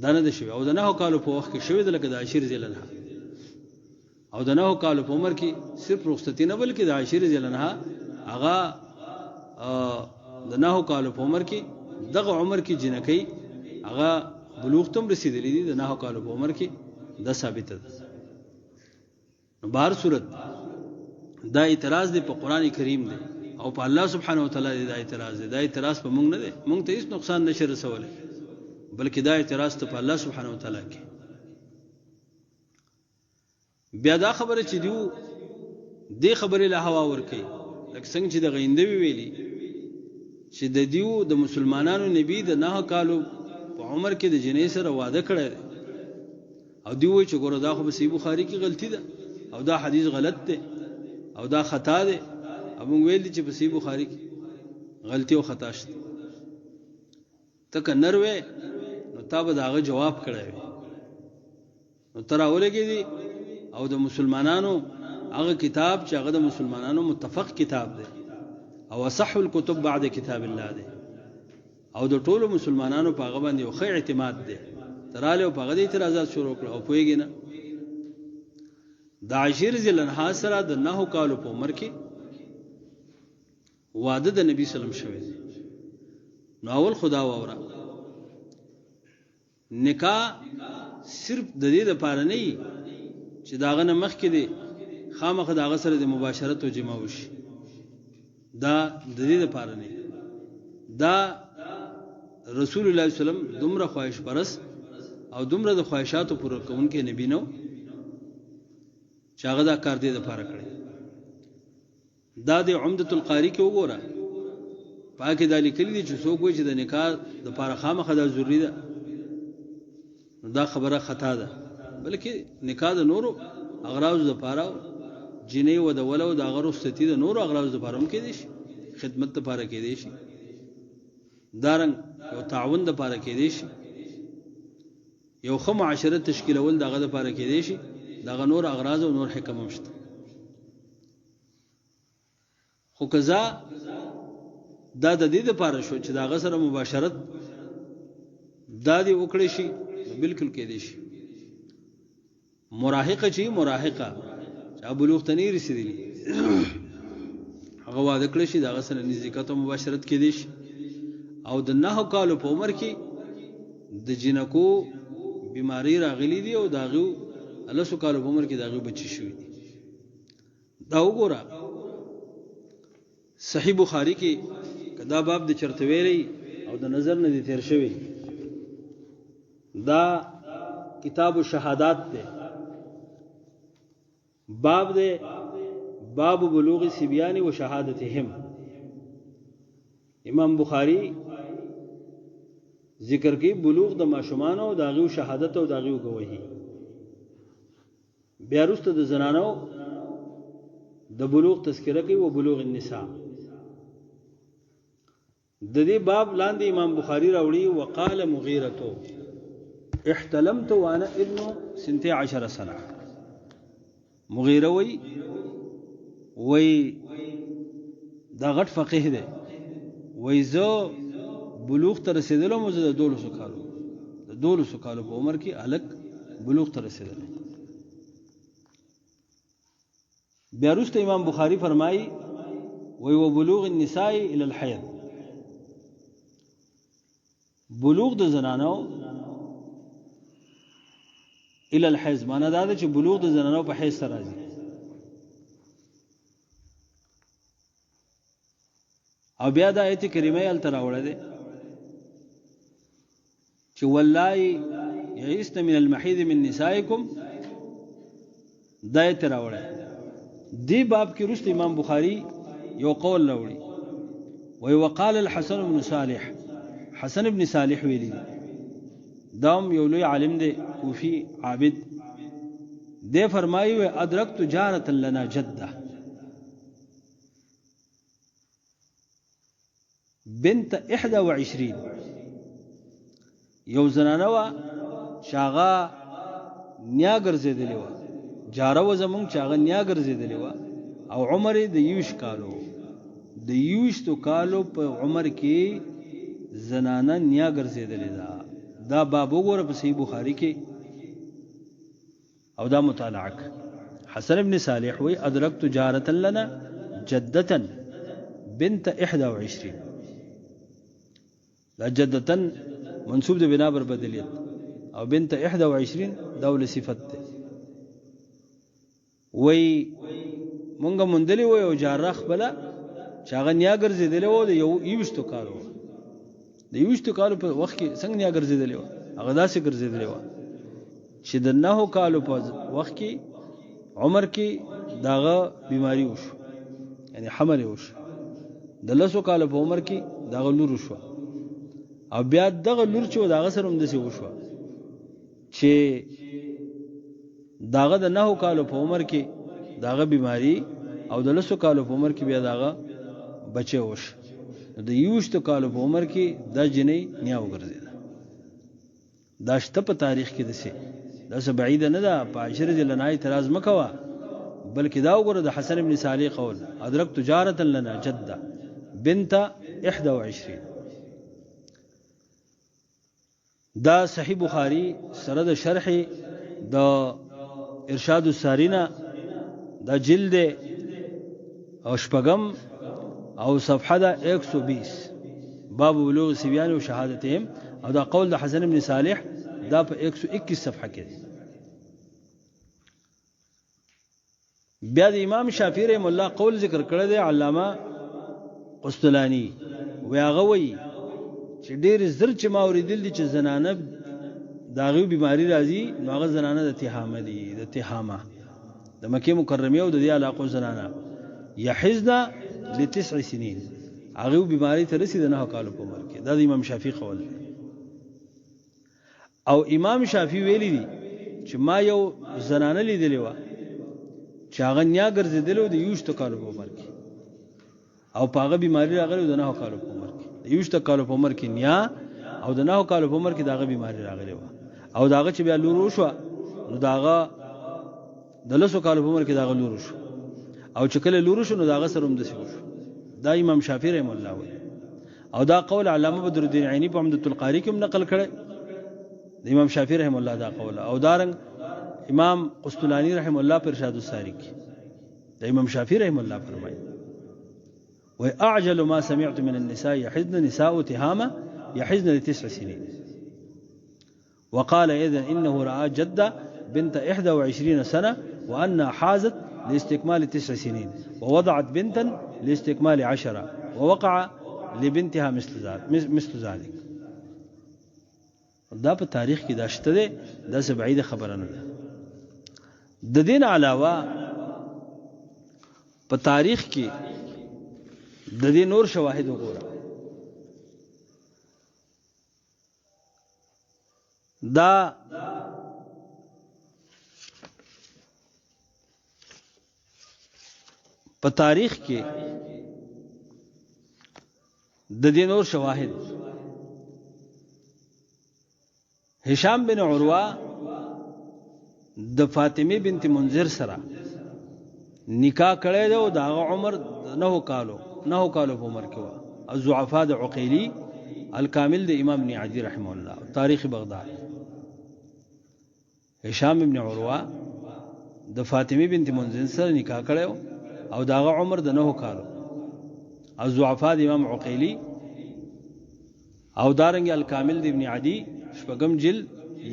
Speaker 2: دا نه ده شوې. او د نهو کالو په وخت کې شوې ده، لکه د عائشې رضی الله عنها، او د نهو کالو په عمر کې صرف رخصتي نه بلکې د عائشې رضی الله عنها هغه د نهو کالو په عمر کې، دغه عمر کې جینکۍ هغه بلوغ ته هم رسېدلې دي، د نهو کالو په عمر کې دا ثابته ده. نو بهر صورت دا اعتراض دی په قرآن کریم دی او په الله سبحانه وتعالی دی، دا اعتراض دی، دا اعتراض په مونږ نه دی، مونږ ته هیڅ نقصان نشي رسولی، بلکې دا اعتراض ته په الله سبحانه وتعالی کې. بیا دا خبره چې دیو دې خبرې له هوا ورکوي، لکه څنګه چې د غیندوي ویلي چې د دیو د مسلمانانو نبی د نهه کالو په عمر کې د جنۍ سره واده کړی دی، او دی وایي چې ګوره دا خو په صحیح بخاري کې غلطي ده، او دا حدیث غلط دی، او دا خطا دی، او موږ ویل دي چې په صحیح بخاري کې غلطي او خطا شته. ته که نر وې نو تا به د هغه جواب کړی وي، نو ته راولګېدې او د مسلمانانو هغه کتاب چې هغه د مسلمانانو متفق کتاب دی او اصح الکتب بعد کتاب الله دی، او د ټولو مسلمانانو په هغه باندې یو ښه اعتماد دی، ته راغلې او په هغه دې اعتراضات شروع کړه او پوهېږې نه. د عائشې رضی الله عنها سره د نهو کالو په عمر کې واده د نبی سلم شوی دی. نو اول خدا واوره، نکاح صرف د دې لپاره نه وي چې د هغه نه مخکې دی خامخا د هغه سره د مباشرت او جماع وشي، دا د دې لپاره نه. دا رسول الله صلی الله علیه وسلم دومره خواهش پرست او دومره د خواهشاتو پوره کوونکی نبی نه چې هغه دا کار دې لپاره کړی. دا د عمدة القاري کې وګوره، پاکې دا لیکلي دي چې څوک وایي چې د نکاح دپاره خامخا دا ضروري ده، نو دا خبره خطا ده، بلکې نکاح د نورو اغراضو دپاره، جینۍ ودول او د هغه رخصتي د نورو اغراضو دپاره هم کېدی شي، خدمت دپاره کېدی شي، دارنګ یو تعاون دپاره کېدی شي، یو ښه معاشره تشکیلول د هغه دپاره کېدی شي، د هغه نور اغراض او نور حکم هم شته. خو قضا دا د دې لپاره شو چې دا هغه سره مباشرت دا دې وکړي شي، بالکل کېدی شي. مراهقه چې مراهقه چې بلوغ ته نه رسېدلي هغه واده کړی شي، د هغه سره نزدېکت او مباشرت کېدی شي. او د نهو کالو په عمر کې د جینکو بیماری راغلي دي او د هغې لسو کالو په عمر کې د هغې بچي شوي دي. دا وګوره صحیح بخاری کې که دا باب د چرته ویلی او د نظر نه دی تیر شوی، دا کتاب الشهادات دی، باب دی باب بلوغ سبیان و شهادتهم. امام بخاری ذکر کوي بلوغ د ماشومانو او د هغوی شهادت او د هغوی ګواهي. بیا وروسته د زنانو د بلوغ تذکره کوي و بلوغ النساء. د دې باب لاندې امام بخاری راوړي وقال مغیرتو. احتلمت وانا ابن سنتي عشر سنه. مغیره وی وی دا غټ فقيه دی، وی زه بلوغ ته رسېدلم، زه د 12 کالو، د 12 کالو په عمر کې هلک بلوغ ته رسېدلی. بیا وروسته امام بخاری فرمایي وی وبلوغ النساء الى الحیض، بلوغ د زنانو الى الحیض، معنا دا ده چې بلوغ د زنانو په حیض سره راځي. او بیا دا آیت کریمه یې هلته راوړی دی چې والله یئسن من المحیض من نسائکم، دا آیت راوړی. دې باب کې وروسته امام بخاری یو قول راوړي، وی وقال الحسن بن صالح، حسن بن صالح ویلي دي، دا هم یو لوی عالم دی، کوفي عابد دی، فرمایي وی ادرکت جارة لنا جده بنت 21، یو زنانه وه چې هغه نیا ګرځېدلې وه، جاره وه زمونږ چې هغه نیا ګرځېدلې وه، او عمر یې د 21 کالو، د 21 کالو په عمر کې زنانه نیا ګرځېدلې ده. دا باب وګوره په صحیح بخاري کې او دا مطالعه کړه. حسن ابن صالح وی ادرکت جارة لنا جدة بنت 21، دا جدة منسوب د بنا بر بدلیت، او بنت 21 دا ول صفت ده. وی مونږ موندلې وو یو جاره خپله چې هغه نیا ګرځېدلې وه د 21 کالو وه، د 21 کالو په وخت کې څنګه نیا ګرځېدلې وه؟ هغه داسې ګرځېدلې وه چې د 9 کالو په وخت کې عمر کې داغه بیماری وشو، یعنی حمل یې وشو، د 10 کالو په عمر کې داغه لور وشوه، او بیا دغه لور چې وه د هغه سره هم داسې وشوه چې داغه د 9 کالو په عمر کې داغه بیماری او د 10 کالو په عمر کې بیا داغه بچی وشو. د 21 کالو په عمر کې دا جنۍ نیا وګرځېده. دا شته په تاریخ کې داسې، دا څه بعیده نه ده، په عائشة رضی الله عنها اعتراض مه کوه، بلکې دا وګوره د حسن ابن صالح قول ادرکت جارة لنا جدة بنت 21. دا صحیح بخاری سره د شرح د ارشاد السارینا دا جلد او شپږم او صفحه ده 120، باب بلوغ الصبيان وشهادتهم، او دا قول د حسن بن صالح دا په 121 صفحه کې دی. بیا د امام شافعي رحم الله قول ذکر کړی دی علامه قسطلاني، وی هغه وایي چې ډېر زر چې ما اورېدل دي چې زنانه د هغوی بیماري راځي، نو هغه زنانه د تهامه دي، د تهامه د مکې مکرمې او د دې علاقو زنانه یحزنا لتسع سنین، هغوی بیماري ته رسي د 9 کالو په عمر کې. دا د امام شافعي قول دی. او امام شافعي ویلي دي چې ما یو زنانه لیدلې وه چې هغه نیا ګرځېدلې وه د 21 کالو په عمر کې، او په هغه بیماري راغلې وه د 9 کالو په عمر کې، د 21 کالو په عمر کې نیا او د 9 کالو په عمر کې د هغه بیماري راغلې وه، او د هغه چې بیا لور وشوه نو د هغه د 10 کالو په عمر کې د هغه لور وشو، او چې کله لور وشو نو د هغه سره هم داسې وشو. دا امام شافعي رحمه الله وایي. او دا قول علامه بدر الدین عیني په عمدة القاري کې هم نقل کړی د امام شافعي رحمه الله دا قول، او دارنګ امام قسطلاني رحمه الله په ارشاد الساري کې د امام شافعي رحمه الله فرمایي وی اعجل ما سمعت من النساء يحزن نساء تهامة يحزن لتسع سنين، وقال ايضا انه راى جده بنت 21 سنه وانها حازت لاستكمال 9 سنين ووضعت بنتا لاستكمال 10 ووقع لبنتها مثل ذلك. دا په تاریخ کې دا شته دی، دا څه بعیده خبره نه ده. د دې نه علاوه په تاریخ کې د دې نور شواهد وګوره. دا په تاریخ کې د دې نور شواهد هشام بن عروه د فاطمه بنت منذر سره نکاح کړی دی او د هغه عمر نهو کالو په عمر کې وه. الضعفاء د عقیلی، الکامل د امام ابن عدی رحمه الله، تاریخ بغداد. هشام ابن عروه د فاطمه بنت منذر سره نکاح کړی او د هغه عمر د نهو کالو. الضعفاء د امام عقیلی او دارنګ الکامل د ابن عدی شپږم جلد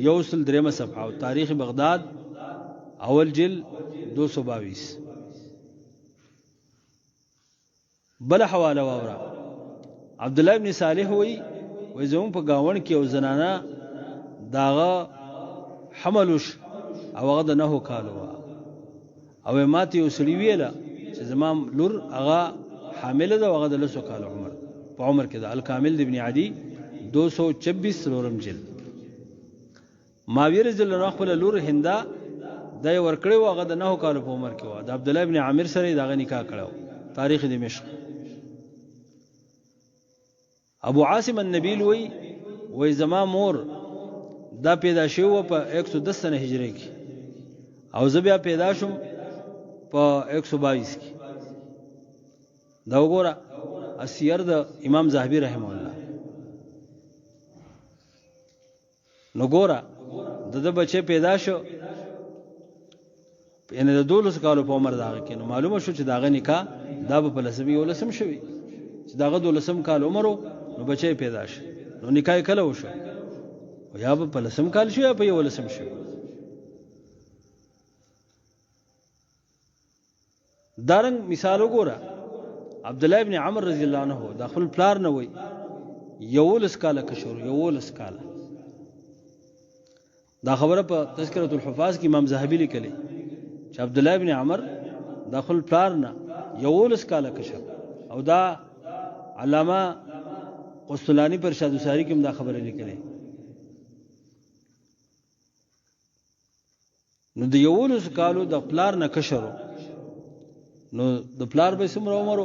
Speaker 2: 103 صفحه او تاریخ بغداد اول جلد 222. بل حواله واوره، عبد الله ابن صالح وی وی زمون په گاون کې او زنانه داغه حمل وش او هغه د نهو کالو وه. او ماته یو سړي ویله چې زما لور هغه حامله ده او هغه د لسو کالو عمر په عمر کې ده. الکامل د ابن عدی 226 څلورم جلد. معاویه رضی الله عنه خپله لور هنده دا یې ورکړې وه، هغه د نهو کالو په عمر کې وه. د عبدالله ابن عامر سره یې د هغه نکاح کړی و. تاریخ دمشق. ابو عاصم النبیل وی وی زما مور دا پیدا شوې وه په 110 سنه هجري کې او زه بیا پیدا شوم په 122 کې. دا وګوره السیر د امام زاهبي رحمه الله. نو ګوره د ده بچی پیدا شو یعنی د 12 کالو په عمر داغه کې، نو معلومه شو چې داغه نکاح دا به په لسم یو لسم شوی چې داغه دولسم کال عمر نو بچی پیدا شو، نو نکاح کله وشو؟ یا به په لسم کال شو یا په یو لسم شو. دارنګ مثال وګوره، عبد الله ابن عمر رضی الله عنه د خپل پلار نه وای 11 کاله کشور، 11 کاله. دا خبره په تذکرۃ الحفاظ کې امام زاهبي لیکلې چې عبد الله ابن عمر د خپل پلار نه 11 کاله کشر، او دا علامه قسطلانی پر شاد ساری کې هم دا خبره لیکلې. نو د 11 کالو د پلار نه کشرو، نو د پلار به څومره عمر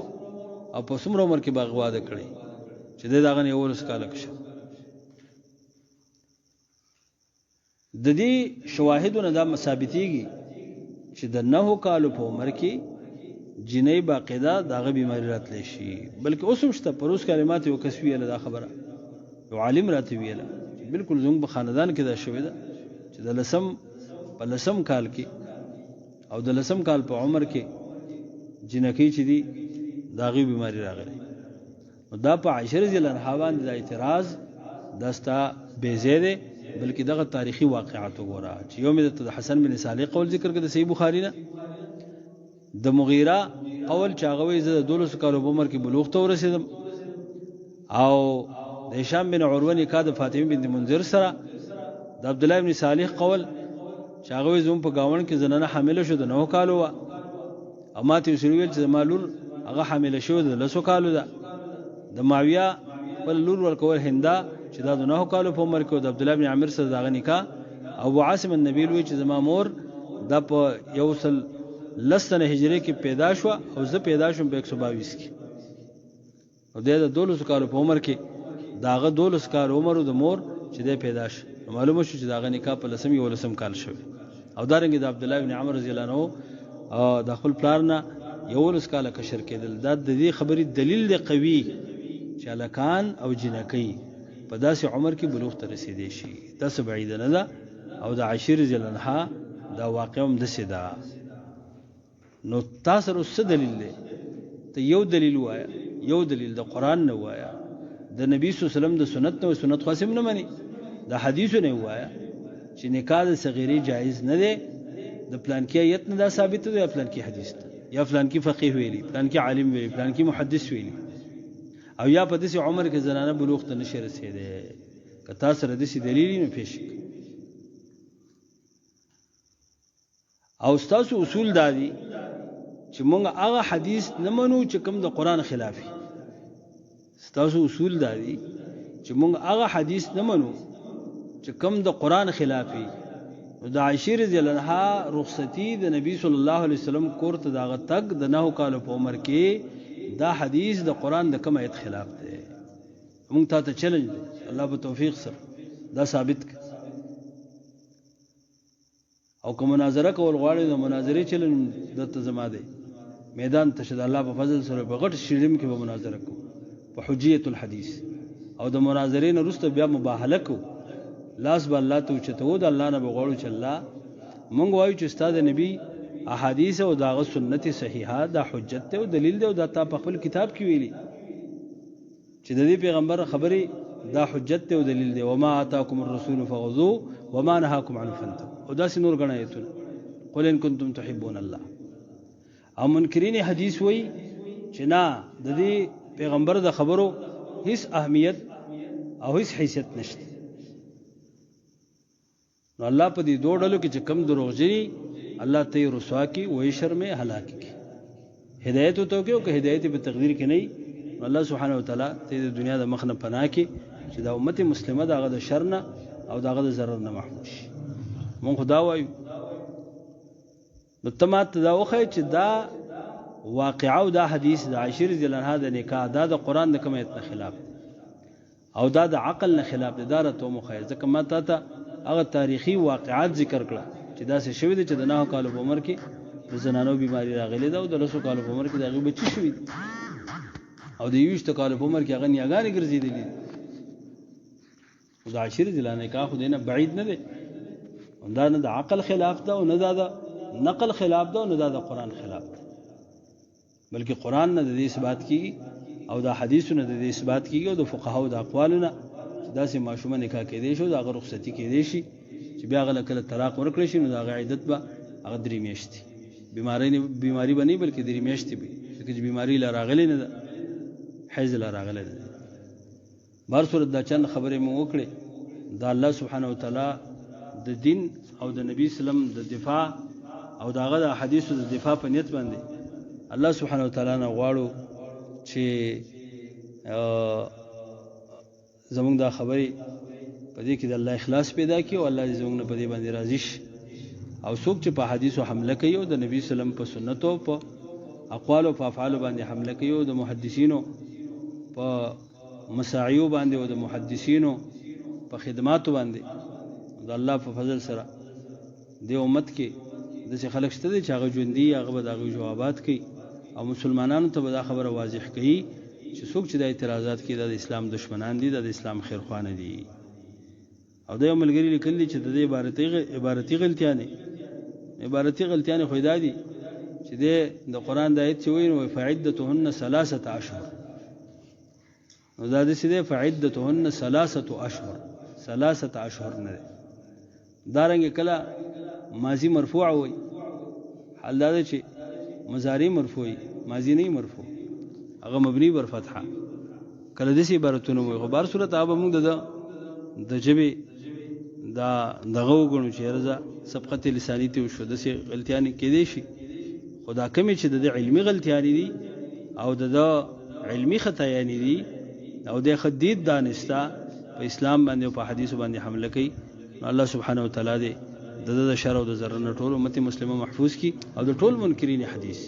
Speaker 2: او په څومره عمر کې باغ واده کړي چې د دغه نه 11 کاله کشر. د دې شواهدو نه دا ثابتېږي چې د 9 کالو په عمر کې جینۍ باقاعده د هغه بیماري راتلی شي، بلکې اوس هم شته. پروس کال ماته یو کس ویله دا خبره، یو عالم راته ویله چې بالکل زموږ په خاندان کې دا شوې ده چې د لسم په لسم کال کې او د لسم کال په عمر کې جینکۍ چې دي د هغې بیماري راغلې. نو دا په عائشه رضی الله عنها باندې دا اعتراض دا ستا بې ځای دی، بلکې دغه تاریخي واقعات وګوره چې یو مې درته د حسن بن صالح قول ذکر کړ د صحیح بخاري نه، د مغیره قول چې هغه وایي زه د 12 کالو په عمر کې بلوغ ته ورسېدم، او د هشام بن عروه نکاح د فاطمه بنت منذر سره، د عبد الله بن صالح قول چې هغه وایي زموږ په ګاونډ کې زنانه حامله شو د 9 کالو وه، او ماته یې سړي ویل چې زما لور هغه حامله شوې د 10 کالو ده. د معاویه خپل لور ورکول هنده چې دا د 9 کالو په عمر کې، د عبد الله بن عامر سره د هغه نکاح. ابو عاصم النبیل وی چې زما مور دا په 110 سنه هجري کې پیدا شوه او زه پیدا شوم په 122 کې. نو دی د 12 کالو په عمر کې د هغه 12 کالو عمر د مور چې دی پیدا شو، نو معلومه شو چې د هغه نکاح په لسم یولسم کال شوی. او دارنګه د عبد الله بن عمر رضی الله عنه د خپل پلار نه 11 کاله کشر کېدل، دا د دې خبرې دلیل دی قوي چې هلکان او جینکۍ په داسې عمر کې بلوغ ته رسېدی شي، دا څه بعیده نه ده. او د عائشې رضی الله عنها دا واقع هم داسې ده. نو تا سره اوس څه دلیل دی؟ ته یو دلیل وایه، یو دلیل د قرآن نه وایه، د نبی صلی الله علیه وسلم د سنت نه، سنت خو هسې هم نه مني، د حدیثو نه وایه چې نکاح د صغیرې جایز نه دی، د پلانکي آیت نه دا ثابت دی، یا پلانکي حدیث نه، یا فلانکي فقیه ویلي، پلانکي عالم ویلي، پلانکي محدث ویلي، او یا په داسې عمر کې زنانه بلوغ ته نشي رسېدی. که تا سره داسې دلیل وي نو پېښ کړه. او ستاسو اصول دا دي چې موږ هغه حدیث نه منو چې کوم د قرآن خلاف وي. ستاسو اصول دا دي چې موږ هغه حدیث نه منو چې کوم د قرآن خلاف وي. نو د عائشې رضی الله عنها رخصتي د نبی صلی الله علیه وسلم کور ته د هغه تګ د 9 کالو په عمر کې دا حدیث د قرآن د کوم آیت خلاف دی؟ موږ تا ته چیلنج دی، الله په توفیق سره دا ثابت کړه. او که مناظره کول غواړي نو مناظرې چلن درته زما دی میدان ته شه د الله په فضل سره په غټ شیریم کې به مناظره کوو په حجیت الحدیث او د مناظرې نه وروسته بیا مباهله کوو، لاس به الله ته اوچتوو، د الله نه به غواړو چې الله مونږ وایو چې ستا د نبي احادیث او د هغه سنت صحیحه دا حجت دی او دلیل دی او دا تا په خپل کتاب کې ویلي چې د دې پیغمبر خبرې دا حجت دی او دلیل دی، وما آتاکم الرسول فخذوه وما نهاکم عنه فانتهوا، او داسې نور ګڼ آیتونه، قل ان کنتم تحبون الله. او منکرین حدیث وایي چې نه، د دې پیغمبر د خبرو هیڅ اهمیت او هیڅ حیثیت نشته. نو الله په دې دوه ډلو کې چې کم دروغجني الله ته یې رسوا کړي، ویې شرمې، هلاک کړي، هدایت ورته وکړي، او که هدایت یې په تقدیر کې نه وي نو الله سبحانه وتعالی ته د دنیا د مخ نه پناه کړي چې دا امت مسلمه د هغه د شر نه او د هغه د ضرر نه محفوظ شي. مونږ خو دا وایو، نو ته ماته دا وښیه چې دا واقعه او دا حدیث د عائشې رضی الله عنها د نکاح دا د قرآن د کوم آیت نه خلاف دی او دا د عقل نه خلاف دی، دا راته وموښیه، ځکه ما تا ته هغه تاریخي واقعات ذکر کړه چې داسې شوي دي چې د نهو کالو په عمر کې د زنانو بیماري راغلې ده او د لسو کالو په عمر کې د هغوی بچي شوي دي او د یوویشتو کالو په عمر کې هغه نیاګانې ګرځېدلې دي. خو د عشیر ضلع نکاح خو دینه بعید نه دی، دا نه د عقل خلاف ده او نه دا د نقل خلاف ده او نه دا د قرآن خلاف ده، بلکې قرآن نه د دې اثبات کیږي او د حدیثو نه د دې اثبات کیږي او د فقهاو د اقوالو نه چې داسې ماشومه نکاح کېدی شي او د هغه رخصتي کېدی شي چې بیا هغه له کله طلاق ورکړی شي نو د هغه عدت به هغه درې میاشتې بیماری نه بیماری به نه بلکې درې میاشتې وي، ځکه چې بیماری لا راغلې نه ده، حیض لا راغلی نه ده. بهر صورت دا چند خبرې مو وکړې د الله سبحانه وتعالی د دین او د نبی اسلام د دفاع او د هغه د احادیثو د دفاع په نیت باندې الله سبحانه وتعالی نه غواړو چې زمونږ دا خبرې په دې کې د الله اخلاص پیدا کړي او الله دې زمونږ نه په دې باندې راضي شي. او څوک چې په حدیثو حمله کوي او د نبی سلم په سنتو په اقوالو په افعالو باندې حمله کوي او د محدثینو په مساعیو باندې او د محدثینو په خدماتو باندې، د الله په فضل سره د امت کې داسې خلک شته دي چې هغه ژوندي، هغه به د هغوی جوابات کوي او مسلمانانو ته به دا خبره واضح کوي چې څوک چې دا اعتراضات کوي دا د اسلام دشمنان دي، دا د اسلام خیرخوانه دي. او دا یو ملګري لیکل دي چې د دې عبارتي غلطیانې، عبارتي غلطیانې خو دا دي چې د قرآن د آیت چې وایي نو فعدتهن ثلاثة اشهر، نو دا داسې دی فعدتهن ثلاثة اشهر، ثلاثة اشهر نه دی. دارنګه کله ماضي مرفوع وایي، حال دا دی چې مضارع مرفوع وي، ماضي نه مرفوع، هغه مبني بر فتحه. کله داسې عبارتونه وایي، خو بهر صورت هغه به موږ د د ژبې دا دغه وګڼو چې یاره سبقت لساني ته وشو، داسې غلطیانې کېدی شي، خو دا کومې چې د ده علمي غلطیانې دي او د ده علمي خطایانې دي او د ښه دید دانسته په اسلام باندې او په حدیثو باندې حمله کوي، نو الله سبحانه وتعالی دې د ده د شر او د ضرر نه ټول امت مسلمه محفوظ کړي او د ټول منکرین حدیث،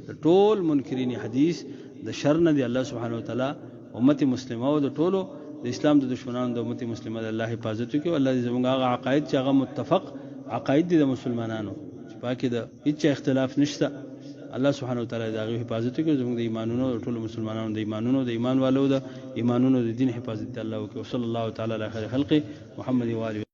Speaker 2: د ټول منکرین حدیث د شر نه دی الله سبحانه وتعالی امت مسلمه او د ټولو د اسلام د دشمنانو د امت مسلمه د الله حفاظت وکړي. او الله دې زموږ هغه عقاید چې هغه متفق عقاید دي د مسلمانانو چې پاکې د هیڅ اختلاف نشته، الله سبحانه وتعالی د هغې حفاظت وکړي، زموږ د ایمانونو د ټولو مسلمانانو د ایمانونو د ایمان والو د ایمانونو د دین حفاظت الله وکړي. وصلی الله تعالی علی خیر خلقه محمد و آله.